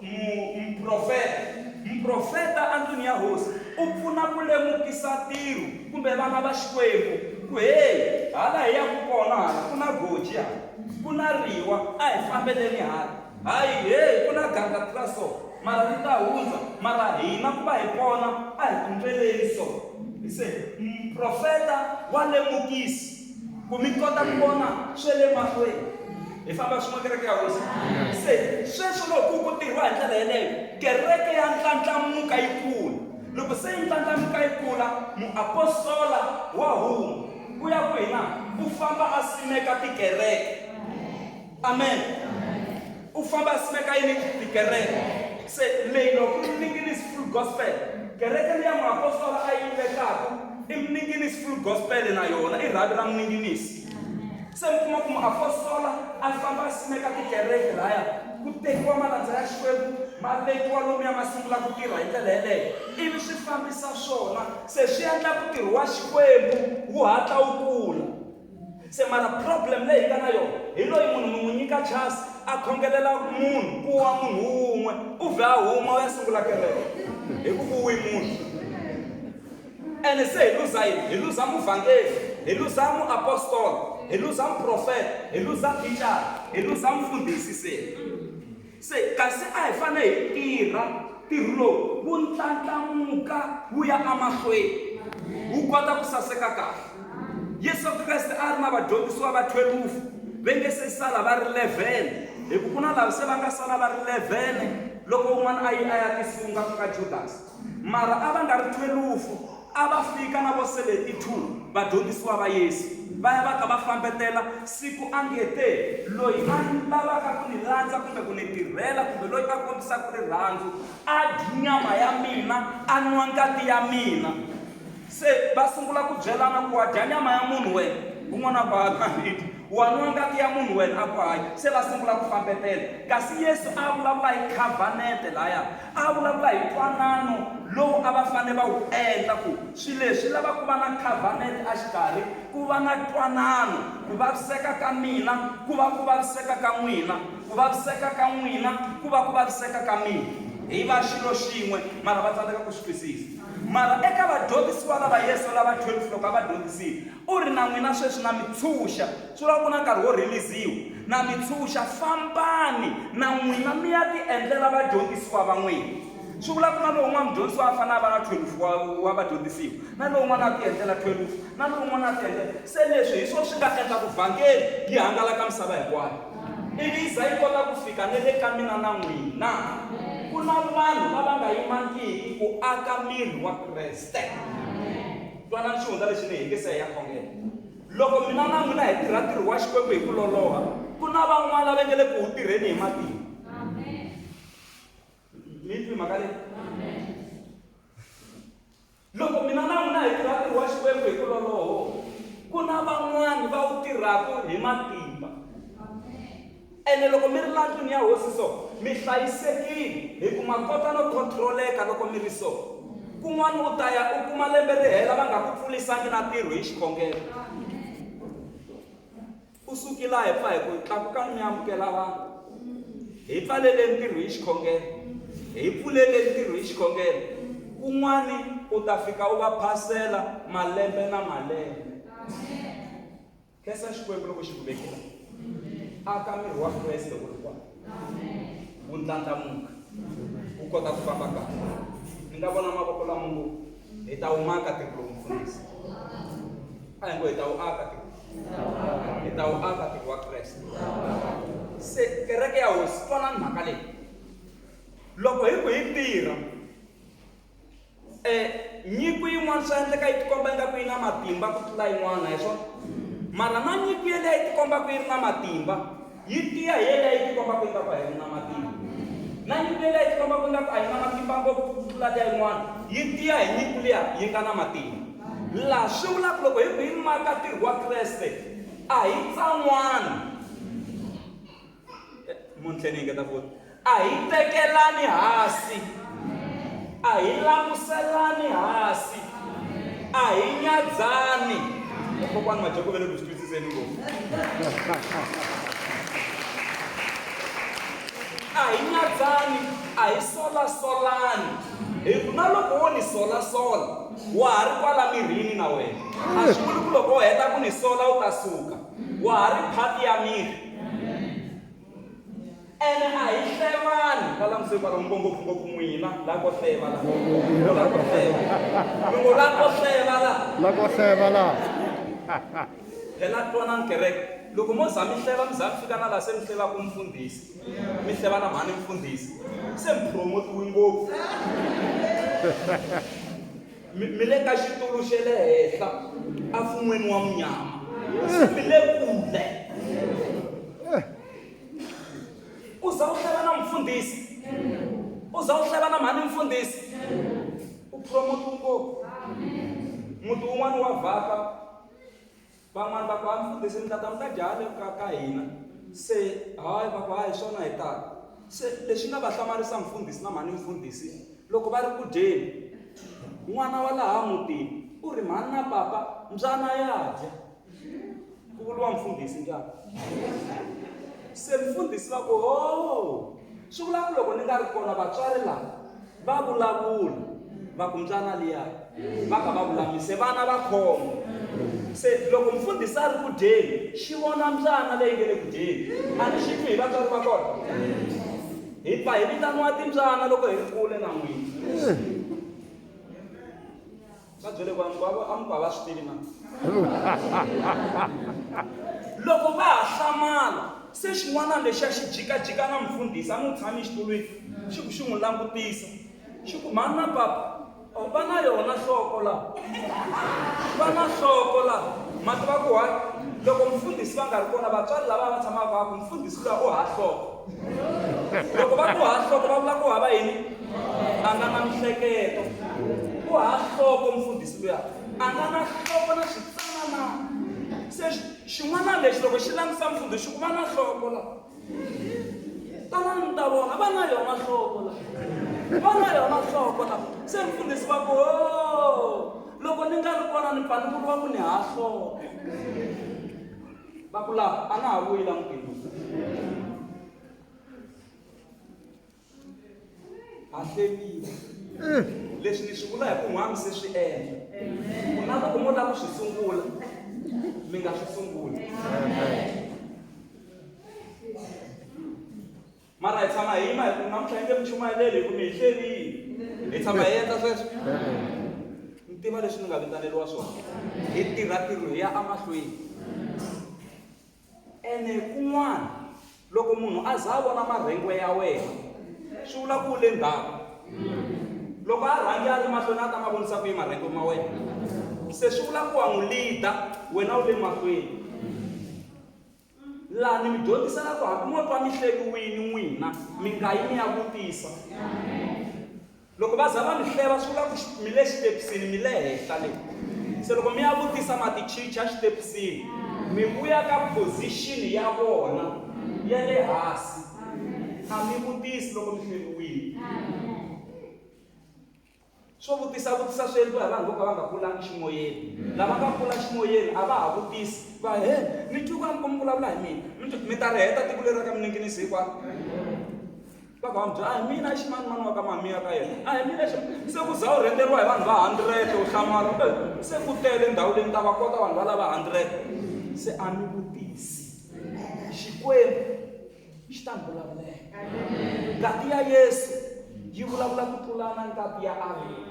muprofeta. Muprofeta endlwini ya hosi u pfuna ku lemukisa ntirho kumbe vana va Xikwembu ku heyi hala hi yaku kona hala ku na goji hala ku na riwa a hi fambeleni hala hayi heyi ku na ganga ra so mara ri ta hundza mara hina ku va hi pona a hi tundzeleni so se muprofeta wa lemukisa ku mi kota ku vona swa le mahlweni hi famba swin'we kereke ya hosi se sweswo loko ku tirhiwa hi ndlela yeleyo. Kereke ya ndlandlamuka yi kula. Loko se yi ndlandlamuka yi kula, muapostola wa huma u ya kwihi na? U famba a simeka tikereke. Amen. U famba a simeka yini? Tikereke. Se leyi loko ku ri Mninginisi Full Gospel, kereke liya muapostola a yi vekaka i Mninginisi Full Gospel na yona i rhavi ra Mninginisi. Se mi kuma ku muapostola a famba a simeka tikereke laya, ku tekiwa malandza ya Xikwembu ma vekiwa lomuya ma sungula ku tirha hi ndlela yeleyo, ivi swi fambisa swona se swi endla ku ntirho wa Xikwembu wu hatla wu kula. Se mara problem leyi hi nga na yona hi loyi munhu mi n'wi nyika chance a khongelela munhu ku wa munhu wun'we u vhe a huma u ya sungula kereke hi ku ku wi munhu. Ene se hi luza yini? Hi luza muvhangeli, hi luza muapostola, hi luza muprofeta, hi luza thicara, hi luza mufundhisi se. Se kasi a hi fanele hi tirha ntirho lowu wu ndlandlamuka wu ya emahlweni, wu kota ku saseka kahle. Yesu Kreste a ri na vadyondzisiwa va 12 ve nge se sala va ri 11 hi ku ku na lava se va nga sala va ri 11 loko un'wana a yi a ya tisunga ku nga Judasi. Mara a va nga ri thwelufu, a va fika na vo 72 vadyondzisiwa va Yesu, va ya va ka va fambetela siku a nge te, Loyi a lavaka ku ni landza kumbe ku ni tirhela kumbe loyi a kombisaka rirhandzu, a dyi nyama ya mina, a nwa ngati ya mina. Se va sungula ku byelana ku, Wa dya nyama ya munhu wena? Un'wana a ku, A ni dyi. Wa nwa ngati ya munhu wena? A ku, Hayi. Se va sungula ku fambetela. Kasi Yesu a vulavula hi khavhanete laya. A vulavula hi ntwanano lowu a va fanele va wu endla, ku swilo leswi swi lava ku va na khavhanete exikarhi, ku va na ntwanano, ku vaviseka ka mina ku va ku vaviseka ka n'wina, ku vaviseka ka n'wina ku va ku vaviseka ka mina, hi va xilo xin'we. Mara va tsandzeka ku swi twisisa. Mara eka vadyondzisiwa lava Yesu lava 12 loko a va dyondzisile, u ri, Na n'wina sweswi na mi tshunxa. Swi vula ku na nkarhi wo release-iwa. Na mi tshunxa, fambani na n'wina mi ya tiendlela vadyondzisiwa va n'wina. Swi vula ku na lowun'wana mudyondzisiwa a fanele a va na 12 wa, wa vadyondzisiwa, na lowun'wana a tiendlela 12, na lowun'wana a tiendlela. Se leswi hi swona swi nga endla ku vhangeli yi hangalaka misava hinkwayo. Ivi yi za yi kota ku fika ne le ka mina na n'wina. Ku na vanhu lava nga yimangiki ku aka miri wa Kreste. Twanani xihundla lexi ni hi nge se hi ya khongela. Loko mina na n'wina hi tirha ntirho wa Xikwembu hi ku loloha, ku na van'wana lava nge le ku wu tirheni hi matimba. Mi yi twi mhaka leyi? Loko mina na n'wina hi tirha ntirho wa Xikwembu hi ku loloho, ku na van'wana va wu tirhaka hi matimba. Ene loko mi ri la ndlwini ya hosi so, mi hlayisekile, hi ku ma kota no controleka loko mi ri so. Kun'wana u ta ya u kuma lembe ri hela va nga ku pfulisangi na ntirho hi xikhongelo. U suki laha hi pfa hi ku tlakukani mi amukela vanhu. Hi pfaleleni ntirho hi xikhongelo. Hi pfuleleni ntirho hi xikhongelo. Kun'wani u ta fika u va phasela malembe na malembe. Khensa Xikwembu loko xi ku veke laha. Aka miri wa Kreste wu ri kwala. Wu ndlandlamuka. Wu kota ku famba kahle. Ni nga vona mavoko lama ngo hi ta wu maka tiko lowu mfundhisi. A hi ngo hi ta wu aka tiko. Hi ta wu aka tiko wa Kreste. Se kereke ya Hosi twanani mhaka leyi. Loko hi ku hi tirha Nyiko yin'wana swa endleka yi tikomba ingaku yi na matimba ku tlula yin'wana, hi swona? Mara na nyiko yeleyo yi tikombaka yi ri na matimba, yi tiya hi yeleyo yi tikombaka ingaku a yi ri na matimba. Na nyiko yeleyo yi tikombaka ingaku a yi na matimba ngopfu ku tlula liya yin'wana, yi tiya hi nyiko liya yi nga na matimba. Laha swi vula ku loko hi ku hi maka ntirho wa Kreste, a hi tsan'wani. Munhu tlhela ni engeta futhi. A hi tekelani hansi. A hi languselani hansi. A hi nyadzani. Kokwani Majoko va le ku swi twisiseni ngopfu. A hi nyadzani, a hi solasolani. Hi ku na loko wo ni solasola, wa ha ri kwala mirini na wena. A swi vuli ku loko wo heta ku ni sola u ta suka. Wa ha ri phati ya miri. Ene a hi hlevani va languse kwala ngo ngopfungopfu n'wina la ko hleva la la ko hleva mi ngo la ko hleva la la ko hleva la phela twanani kereke. Loko mo za mi hleva mi za mi fika na laha se mi hlevaka mfundhisi, mi hleva na mhani mfundhisi, se mi promotiwe ngopfu. Mi mi le ka xitulu xa le henhla emfun'weni wa munyama. Se mi le kule. U za u hleva na mfundhisi, u za u hleva na mhani mfundhisi, u promotiwe ngopfu. Muti wun'wana wa vhaka van'wani va ku ha mfundhisi mi ta ta mi ta dya hale ka ka hina se hayi va ku hayi swona hi ta se lexi nga va hlamarisa mfundhisi na mhani mfundhisi loko va ri ku dyeni n'wana wa laha mutini u ri mhani na papa mbyana ya dya ku vuriwa mfundhisi njhani se mfundhisi va ku ho swi vula ku loko ni nga ri kona vatswari lava va vulavula va ku mbyana liya va ka va vulamise vana va khoma se loko mfundhisi a ri ku dyeni xi vona mbyana leyi nge le ku dyeni a ni xi twi hi vatswari va kona hi pfa hi vitaniwa timbyana loko hi ri kule na n'wina Va byele ku a mi ku a va swi tivi na loko va ha hlamala se xin'wana lexiya xi jikajika na mfundhisi a n'wi tshami exitulwini xi ku xi n'wi langutisa xi ku mhani na papa oh, va na yona nhloko la va na nhloko la ma tiva ku hayi loko mfundhisi va nga ri kona vatswari lava va tshamaka va ku mfundhisi luya u ha nhloko loko va ku ha nhloko va vula ku hava yini a nga na mihleketo u ha nhloko mfundhisi luya a nga na nhloko na switsanana se xin'wana lexi loko xi langutisa mfundhisi xi ku va na nhloko la tanani mi ta vona va na yona nhloko la va na yona nhloko la se mfundhisi va ku o loko ni nga ri kona ni pfa ni vuriwa ku ni ha nhloko va ku laha a nga ha vuyi la mutini ha hlevile leswi ni swi vula hi ku n'wami se swi endla ku na loko mo lava ku swi sungula mi nga swi sunguli mara hi tshama hi yima hi ku namuntlha yi nge mi chumayeleli hi ku mi hi hlevile hi tshama hi endla sweswo mi tiva leswi ni nga vitaneliwa swona hi tirha ntirho hi ya emahlweni ene kun'wana loko munhu a za a vona marhengwe ya wena swi vula ku u le ndzhaku loko a rhange a ri mahlweni a ta ma vonisa ku yi marhengwe ma wena se swi vula ku wa n'wi lida wena u le mahlweni Laha ni mi dyondzisela ku hambi mo twa mi hleriwini n'wina mi nga yi mi ya vutisa. Loko va za va mi hleva swi vula ku mi le xitepisini mi le henhla le. Se loko mi ya vutisa ma ti chicha xitepisini mi vuya ka position ya vona ya le hansi. A mi vutisi loko mi hleriwile. Swo vutisa vutisa swi endliwa hi vanhu vo ka va nga kulangi ximoyeni. Lava nga kula ximoyeni a va ha vutisi va he ni twi ku mi vulavula hi mina mi ta ri heta tiko leri ra ka Minengenisi hinkwaro. Va ku va mi byela a hi mina ximanimani wa ka mamiya ka yena a hi mina xi se ku za u rhendzeriwa hi vanhu va hundred u hlamala se ku tele ndhawu leyi ni ta va kota vanhu va lava hundred se a mi vutisi Xikwembu xi ta mi vulavulela ngati ya yesu yi vulavula ku tlula na ngati ya avele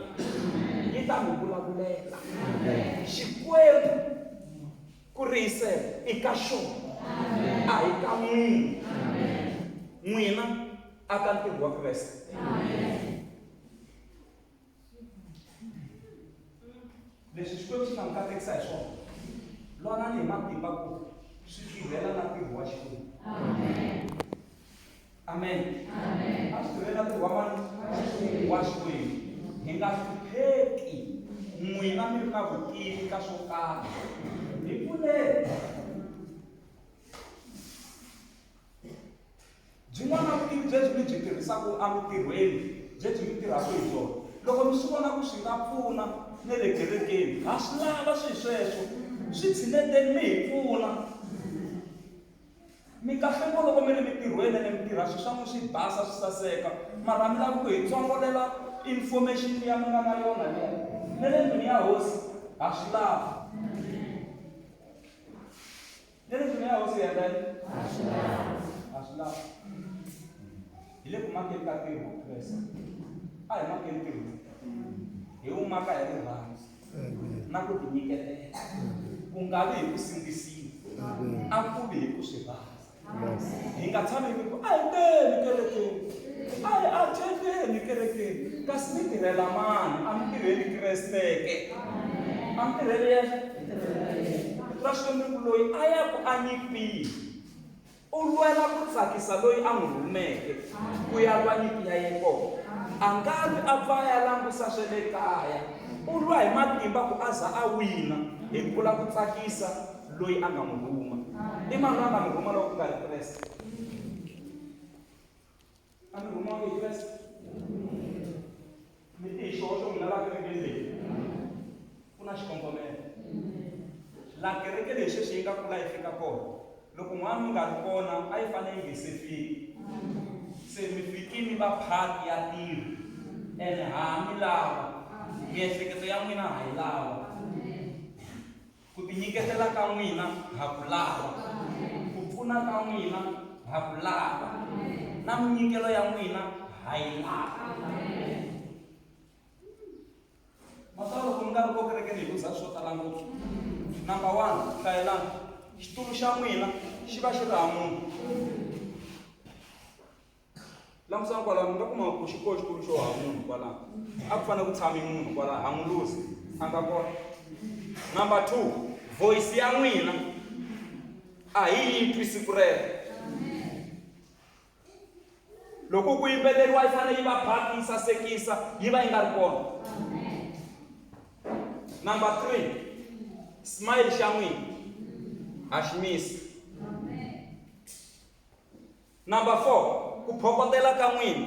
yi ta mi vulavulela xikwembu ku rihisela i ka xona a hi ka munhu n'wina a ka ntirho wa kreste Leswi Xikwembu xi nga mi katekisa hi swona, lwanani hi matimba ku swi tirhela na ntirho wa Xikwembu. Amen. A swi tirhela ntirho wa mani? Wa Xikwembu. Hi nga hlupheki n'wina mi ri na vutivi ka swo karhi. Hi pfuneni. Byin'wana vutivi byebyi mi byi tirhisaka emintirhweni, byebyi mi tirhaka hi byona, loko mi swi vona ku swi nga pfuna ne le kerekeni, ha swi lava swi sweswo, swi tshineteni mi hi pfuna. Mi kahle ngo loko mi ri mintirhweni ene mi tirha swi swa n'wi swi basa swi saseka, mara mi lava ku hi tsongolela information liya mi nga na yona liya. Ne le ndlwini ya hosi ha swi lava. Ni ri ndlwini ya hosi hi endla yini? Ha swi lava. Hi le ku makeni ka ntirho wa Kreste. A hi makeni ntirho lowu. Hi wu maka hi rirhandzu na ku tinyiketela. Ku nga vi hi ku sindzisiwa. A ku vi hi ku swi rhandza. Hi nga tshami hi ku a hi teni kerekeni, a hi athendeni kerekeni, kasi mi tirhela mani? A mi tirheli Kreste ke? A mi tirheli yena? Rito ra Xikwembu ri ku loyi a ya ku a nyipini u lwela ku tsakisa loyi a n'wi rhumeke ku ya lwa nyimpi ya yena kona. A nga lwi a pfa a ya langusa swa le kaya, u lwa hi matimba ku a za a wina hi ku lava ku tsakisa loyi a nga n'wi rhuma. I mani loyi a nga n'wi rhuma loko ku nga ri Kreste? A mi rhumiwanga hi Kreste? Mi ti hi xihoxo n'wina laha kerekeni leyi ku na xikongomelo. Laha kereke leyi sweswi yi nga kula yi fika kona, loko n'wana mi nga ri kona a yi fanele yi nge se fiki. Se mi fiki mi va part ya ntirho ene ha mi lava, miehleketo ya n'wina ha yi lava. Ku tinyiketela ka n'wina ha ku lava, ku pfuna ka n'wina ha ku lava, na minyikelo ya n'wina ha yi lava. Maswa loko mi nga ri ko kerekeni hi luza swo tala ngopfu. Number one, hlayelani xitulu xa n'wina xi va xi ri ha munhu. Langusani kwalano, mi nga kuma ku xi koho xitulu xo ha munhu kwalano. A ku fanele ku tshame munhu kwalano, ha n'wi luzi, a nga kona. Number 2, voice ya n'wina a hi yi twi siku rero. Loko ku yimbeleriwa yi fanele yi va phati yi sasekisa, yi va yi nga ri kona. Number 3, smile xa n'wina ha xi misa. Number 4, ku phokotela ka n'wina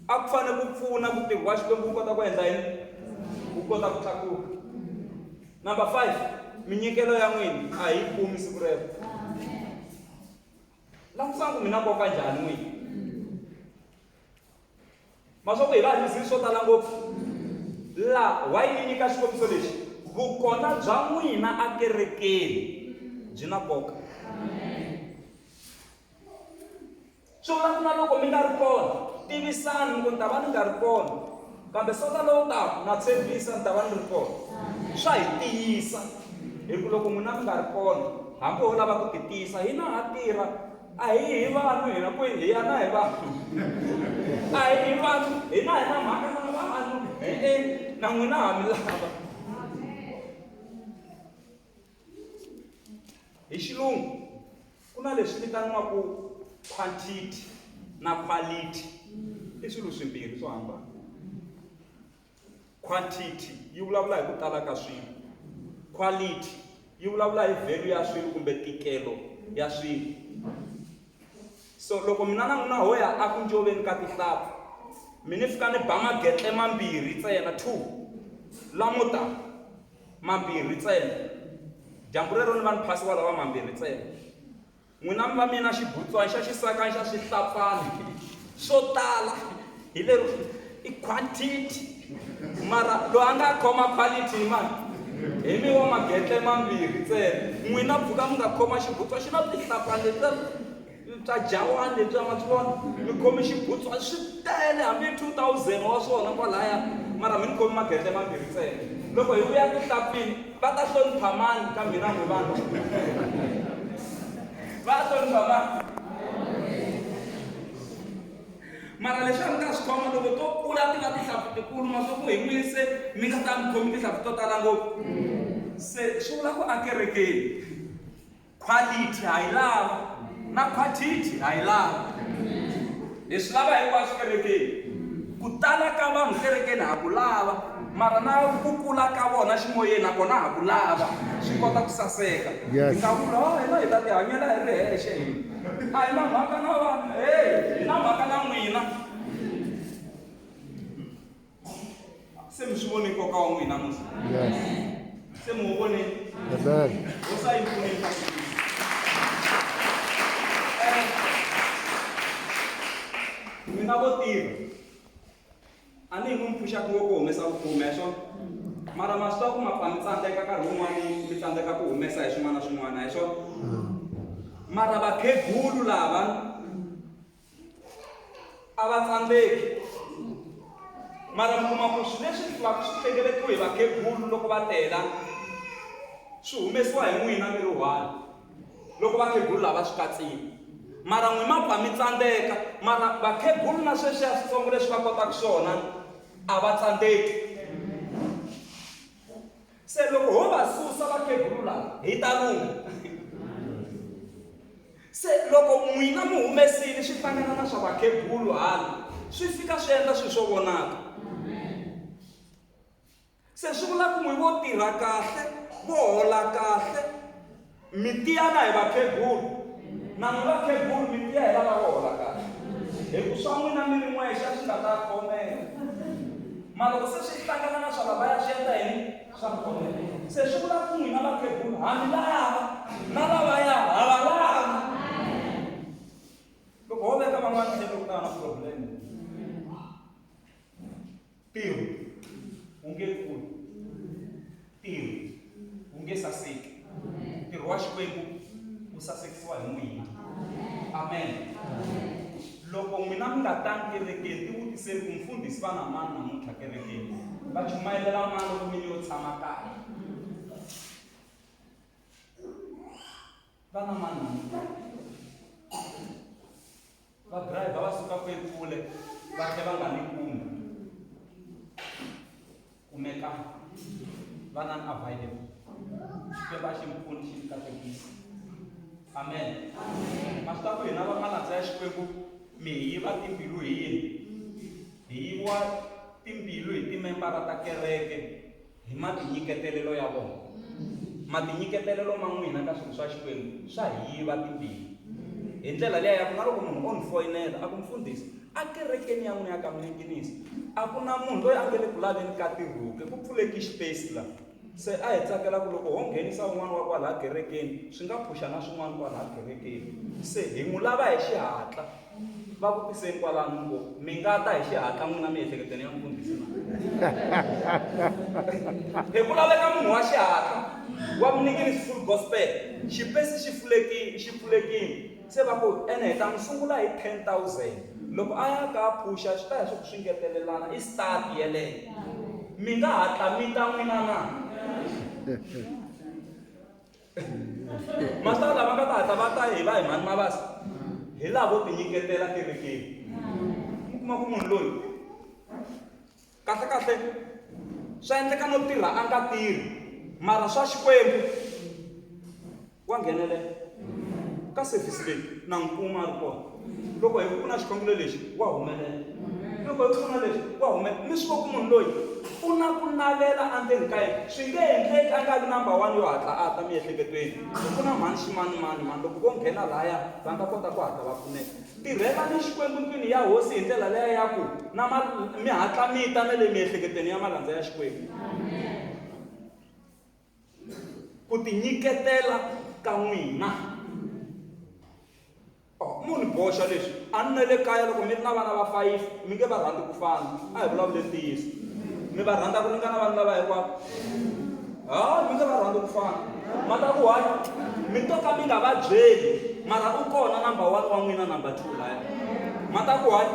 a ku fanele ku pfuna ku ntirho wa Xikwembu wu kota ku endla yini? Wu kota ku tlakuka. Number 5, minyikelo ya n'wina a hi yi kumi siku rero. Langusani ku mi na nkoka njhani n'wina. Ma swa ku hi va luzile swo tala ngopfu. La why ni nyika xikombiso lexi? Vukona bya n'wina akerekeni byi na nkoka. Swi vula ku na loko mi nga ri kona, tivisani mi ku ni ta va ni nga ri kona, kambe sonta lowu taka na tshembisa ni ta va ni ri kona. Swa hi tiyisa hi ku loko n'wina mi nga ri kona, hambi ho lava ku ti tiyisa hina ha tirha, a hi yi hi vanhu hina kwihi hi ya na hi vanhu. A hi yi hi vanhu, hina hi na mhaka na vanhu, e-e na n'wina ha mi lava. Hi xilungu ku na leswi vitaniwaka quantity na quality i swilo swimbirhi swo hambana. Quantity yi vulavula hi ku tala ka swilo, quality yi vulavula hi value ya swilo kumbe ntikelo ya swilo. So loko mina na n'wina ho ya a ku ncoveni ka tihlampfi mi ni fika ni ba magetle mambirhi ntsena two lamo ta. Mambirhi ntsena. Dyambu rero ni va ni phasiwa lawa mambirhi ntsena. N'wina mi va mi na xibutswani xa xisakani xa swihlapfani swo tala hi lero i quantity mara loyi a nga khoma quality hi mani hi mi wa magetle mambirhi ntsena n'wina pfuka mi nga khoma xibutswa xi na tihlapfani letiya swa jawani lebyiya ma swi vona mi khome xibutswa swi tele hambi 2000 wa swona kwalaya mara mi ni khomi magetle mambirhi ntsena loko hi vuya tihlapfini va ta hlonipha mani ka mina n'wi vanhu va hlonipha mani mara leswi a mi ta swi khoma loko to kula ti va tihlampfi tikulu ma swa ku hi n'wini se mi nga ta mi khomi tihlampfi to tala ngopfu se swi vula ku akerekeni Quality ha yi lava na quantity ha yi lava. Hi swi lava hinkwaswo kerekeni. Ku tala ka vanhu kerekeni ha ku lava, mara na ku kula ka vona ximoyeni nakona ha ku lava, swi kota ku saseka. Yes. Hi nga vula, oh, hina hi ta tihanyela hi ri hexe hina. A hi na mhaka na vanhu, hey, hi na mhaka na n'wina. Se mi swi vone nkoka wa n'wina musi? Yes. Se mi wu vonile? Amen. Hosi a yi pfuneni ka N'wina vo tirha a ni hi n'wi mi pfuxaka ngopfu ku humesa vukhume ya swona mara ma swi tiva ku ma pfa mi tsandzeka nkarhi wun'wani mi tsandzeka ku humesa hi swin'wana na swin'wana hi swona mara vakhegulu lava A va tsandzeki. Mara mi kuma ku swilo leswi swi va swi hlengeletiwe hi vakhegulu loko va tela swi humesiwa hi n'wina mi ri one. Loko vakhegulu lava swi katsile. Mara n'wi ma pfa mi tsandzeka, mara vakhegulu na sweswiya switsongo leswi va kotaka swona a va tsandzeki. Se loko ho va susa vakhegulu lava hi ta lungha. Se loko n'wina mi humesile swi hlangana na swa vakhegulu hala, swi fika swi endla swilo swo vonaka. Se swi vula ku n'wi vo tirha kahle, vo hola kahle, mi tiyana hi vakhegulu. Na n'wi vakhegulu mi tiya hi lava vo hola kahle. Hi ku swa n'wina mi ri n'wexe a swi nga ta khomeka. Mara loko se swi hlangana na swa lavaya swi endla yini? Swa khomeka. Se swi vula ku n'wina vakhegulu ha mi lava, na lavaya ha va lava. Loko ho veka van'wana tlhelo ku ta va na problem. Ntirho wu nge kuli. Ntirho wu nge saseki. Ntirho wa Xikwembu wu sasekisiwa hi n'wina. Amen. Loko n'wina mi nga tangi kerekeni, tivutiseni ku mfundhisi va na mani namuntlha kerekeni. Va chumayelela mani loko mi yo tshama kaya? Va na mani namuntlha? Va driver va suka kwekule va tlhe va nga ni kumi. Kumeka va na available. Xikwembu a xi mi pfuni xi mi katekisa. Amen. Ma swi tiva ku hina va malandza ya Xikwembu mi hi yiva timbilu hi yini? Hi yiviwa timbilu hi timembara ta kereke hi matinyiketelelo ya vona. Matinyiketelelo ma n'wina ka swilo swa Xikwembu swa hi yiva timbilu. Hi ndlela liya ya ku na loko munhu o ni foyinela a ku mfundhisi a kerekeni ya n'wina ya ka Minenginisi a ku na munhu loyi a nge le ku laveni ka tirhuke ku pfuleki xipesi la se a hi tsakela ku loko ho nghenisa un'wana wa kwalaha kerekeni swi nga phuxa na swin'wana kwalaha kerekeni se hi n'wi lava hi xihatla. Va vutiseni kwalano mi ngo mi nga ta hi xihatla n'wina miehleketweni ya mfundhisi na? Hi ku laveka munhu wa xihatla wa Mninginisi Full Gospel, xipesi xi fulekile, xi pfulekile. Se va ku ene hi ta n'wi sungula hi 10,000. Loko a ya ka a phusha swi ta ya swi ku swi ngetelelana, i start yeleyo. Mi nga hatla mi ta n'wina na? Masitara lava nga ta hatla va ta hi va hi mhani Mabasa hi lavo tinyiketela kerekeni. Mi kuma ku munhu loyi kahle kahle swa endleka no tirha a nga tirhi mara swa Xikwembu wa nghenelela ka service leyi na n'wi kuma a ri kona. Loko hi ku ku na xikhongelo lexi wa humelela. Loko hi ku ku na lexi wa humelela. Mi swi vo ku munhu loyi u na ku navela endzeni ka yena. Swi nge endleki a nga vi number one yo hatla a ta miehleketweni. Ku ku na mhani ximanimani mani loko vo nghena laya va nga kota ku hatla va pfuneka. Tirhelani Xikwembu ndlwini ya Hosi hi ndlela leya ya ku na ma mi hatla mi ta na le miehleketweni ya malandza ya Xikwembu. Ku tinyiketela ka n'wina. Oh, mo ni boxa leswi a ni na le kaya loko mi ri na vana va fayifi mi nge va rhandzi ku fana a hi vulavule ntiyiso mi va rhandza ku ringana vanhu lava hinkwavo ha mi nge va rhandzi ku fana ma ta ku hayi mi to ka mi nga va byeli mara u kona number one wa n'wina number two laya ma ta ku hayi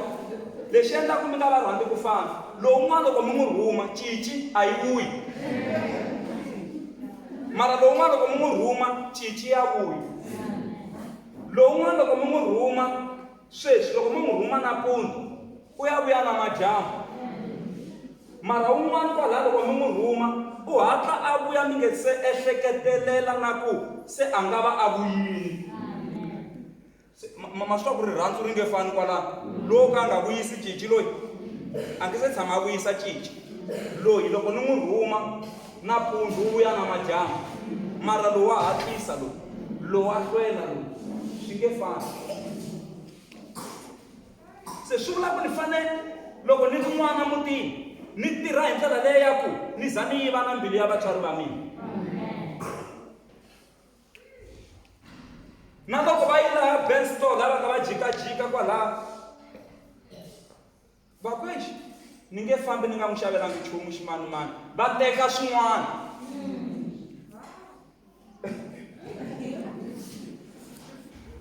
lexi endlaku mi nga va rhandzi ku fana lowun'wana loko mi n'wi rhuma cici a yi vuyi mara lowun'wana loko mi n'wi rhuma cici ya vuyi Lowun'wana loko mi n'wi rhuma sweswi, loko mi n'wi rhuma nampundzu, u ya vuya namadyambu. Mara wun'wana kwalaya loko mi n'wi rhuma, u hatla a vuya mi nge se ehleketelela na ku se a nga va a vuyile. Se ma ma swi tiva ku rirhandzu ri nge fani kwalano. Lowo ka a nga vuyisi cinci loyi, a nge se tshama a vuyisa cinci. Loyi loko ni n'wi rhuma nampundzu u vuya namadyambu, mara lowu wa hatlisa lowu. Lowu a hlwela lowu swi nge fani. Se swi vula ku ni fanele loko ni ri n'wana mutini ni tirha hi ndlela leyi ya ku ni za ni yiva na mbilu ya vatswari va mina. Na loko va yi laha Ben store laha va nga va jikajika kwalaha Va ku, Eish, ni nge fambi ni nga n'wi xavelangi nchumu ximanimani. Va teka swin'wana.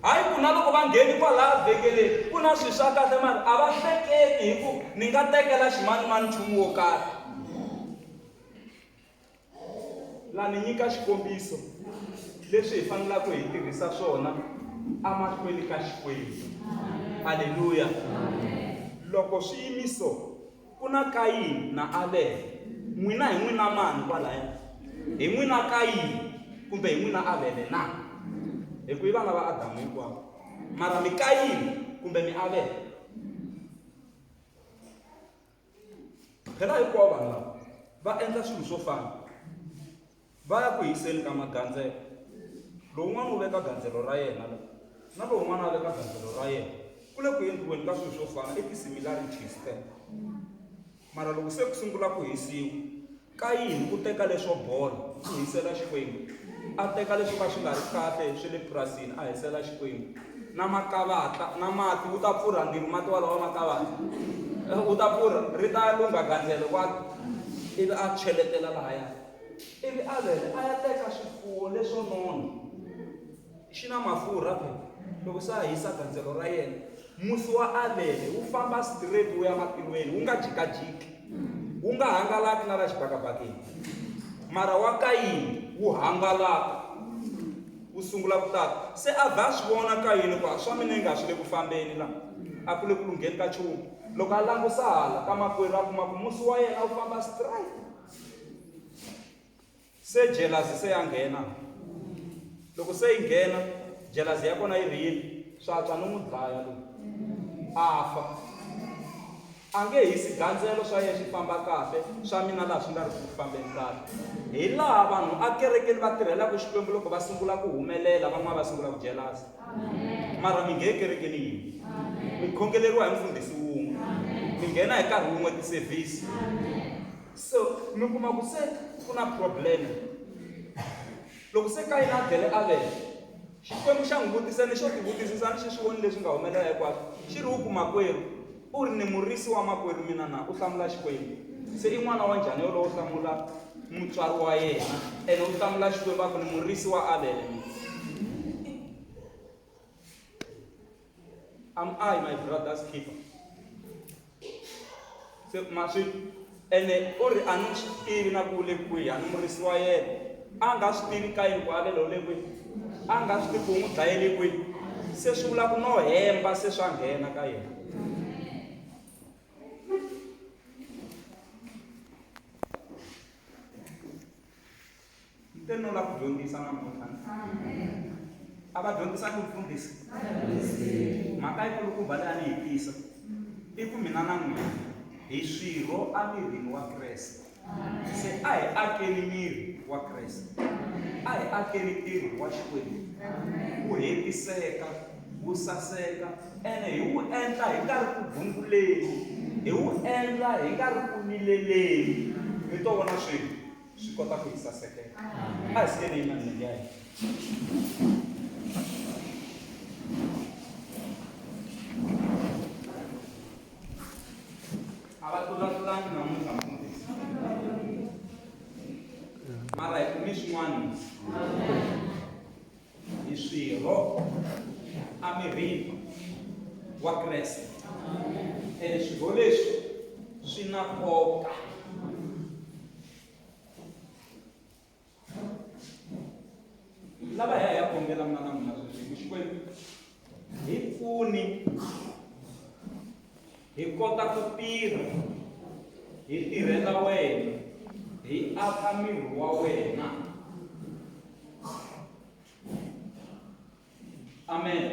Hayi ku na loko va ngheni kwalaya vhengeleni ku na swilo swa kahle mara a va hleketi hi ku ni nga tekela ximanimani nchumu wo karhi. La ni nyika xikombiso. leswi hi fanelaka hi tirhisa swona emahlweni ka Xikwembu. Haleluya. Loko swiyimiso ku na Kayini na Avele, n'wina hi n'wina mani kwalaya? Hi n'wina Kayini kumbe hi n'wina Avele na? Hi ku i vana va Adamu hinkwavo. Mara mi Kayini kumbe mi Avele? Phela hinkwavo vanhu lava va endla swilo swo fana. Va ya ku hiseni ka magandzelo. Lowun'wana u veka gandzelo ra yena la, na lowun'wana a veka gandzelo ra yena. Ku le ku endliweni ka swilo swo fana, i ti-similarities teto. Mara loko se ku sungula ku hisiwa, Kayini u teka leswo bola ku hisela Xikwembu, a teka leswo ka swi nga ri kahle swa le purasini a hisela Xikwembu, na makavatla na mati wu ta pfurha ndzilo mati walawa makavatla wu ta pfurha ri ta lungha gandzelo kwala ivi a cheletela lahaya ivi Avele a ya teka swifuwo leswo nona xi na mafurha phela loko se a hisa gandzelo ra yena musi wa Avele wu famba straight wu ya matilweni wu nga jikajiki wu nga hangalaki na la xibakabakeni mara wa Kayini wu hangalaka wu sungula ku tata se a vha a swi vona Kayini ku a swa mina inga swi le ku fambeni la a ku le ku lungheni ka nchumu loko a langusa hala ka makwerhu a kuma ku musi wa yena wu famba straight Se jealousy se ya nghena. Loko se yi nghena, jealousy ya kona yi ri yini? Swa antswa ni n'wi dlaya loyi. A fa. A nge hisi gandzelo swa yena swi famba kahle, swa mina laha swi nga ri ku fambeni kahle. Hi laha vanhu akerekeni va tirhelaka Xikwembu loko va sungula ku humelela van'wana va sungula ku jealous. Mara mi nge kerekeni yin'we. Mi khongeleriwa hi mufundhisi wun'we. Mi nghena hi nkarhi wun'we ti-service. So mi kuma ku se ku na problem. Loko se Kayini a dlele Avele, Xikwembu xa n'wi vutisa ni xo tivutisisa ni xi swi voni leswi nga humelela hinkwaswo. Xi ri u ku makwerhu, u ri ni murisi wa makwerhu mina na? U hlamula Xikwembu. Se i n'wana wa njhani yolowo u hlamula mutswari wa yena ene u hlamula Xikwembu a ku ni murisi wa Avele mina. Am I my brother's keeper? Se ma swi ene u ri a ni swi tivi na ku u le kwihi a ni murisi wa yena a nga swi tivi ka yini ku avele u le kwihi a nga swi tivi ku u n'wi dlayele kwihi se swi vula ku no hemba se swa nghena ka yena Ni te no lava ku dyondzisa namuntlha. A va dyondzisangi mufundhisi? Mhaka yikulukumba leyi a ni yi tisa i ku mina na n'wina hi swirho emirini wa Kreste. Se a hi akeni miri wa Kreste. A hi akeni ntirho wa Xikwembu wu hetiseka, wu saseka ene hi wu endla hi nga ri ku gunguleni, hi wu endla hi nga ri ku vileleni. Mi to vona swilo. Swi kota ku hi sasekela. A hi sikeni yima milenge ya hina. A va tlulatlulangi namuntlha mfundhisi. Mara hi kume swin'wana hi swirho emirini wa Kreste. Ene swirho leswi swi na nkoka. Lava hi ya hi ya khongela mina na n'wina sweswi hi ku Xikwembu hi pfuni hi kota ku tirha hi tirhela wena hi aka miri wa wena. Amen.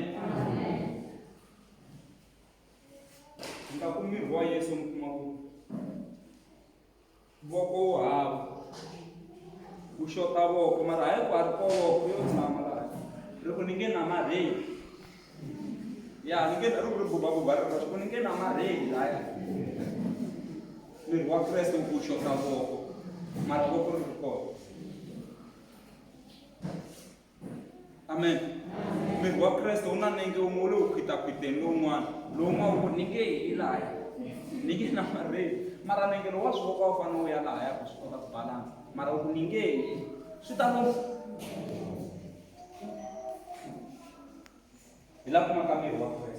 Mi nga ku miri wa Yesu mi kuma ku voko wu hava wu xota voko mara hayi ku a ri ko voko yo tshama laha ri ku ni nge namarheli ya ni nge ri ku ri bubabuba ri roxe ku ni nge namarheli laya miri wa Kreste wu ku xota voko mara voko ri ri kona. Amen. Miri wa Kreste wu na nenge wun'we wu le ku khwitakhwiteni lowun'wana lowun'wana wu ku ni nge yi lahaya ni nge namarheli mara nenge lowu wa swi voko a wu fanele wu ya lahaya ku swi kota ku balansa mara wu ku ni nge yi swi ta ngopfu hi la kumaka miri wa Kreste.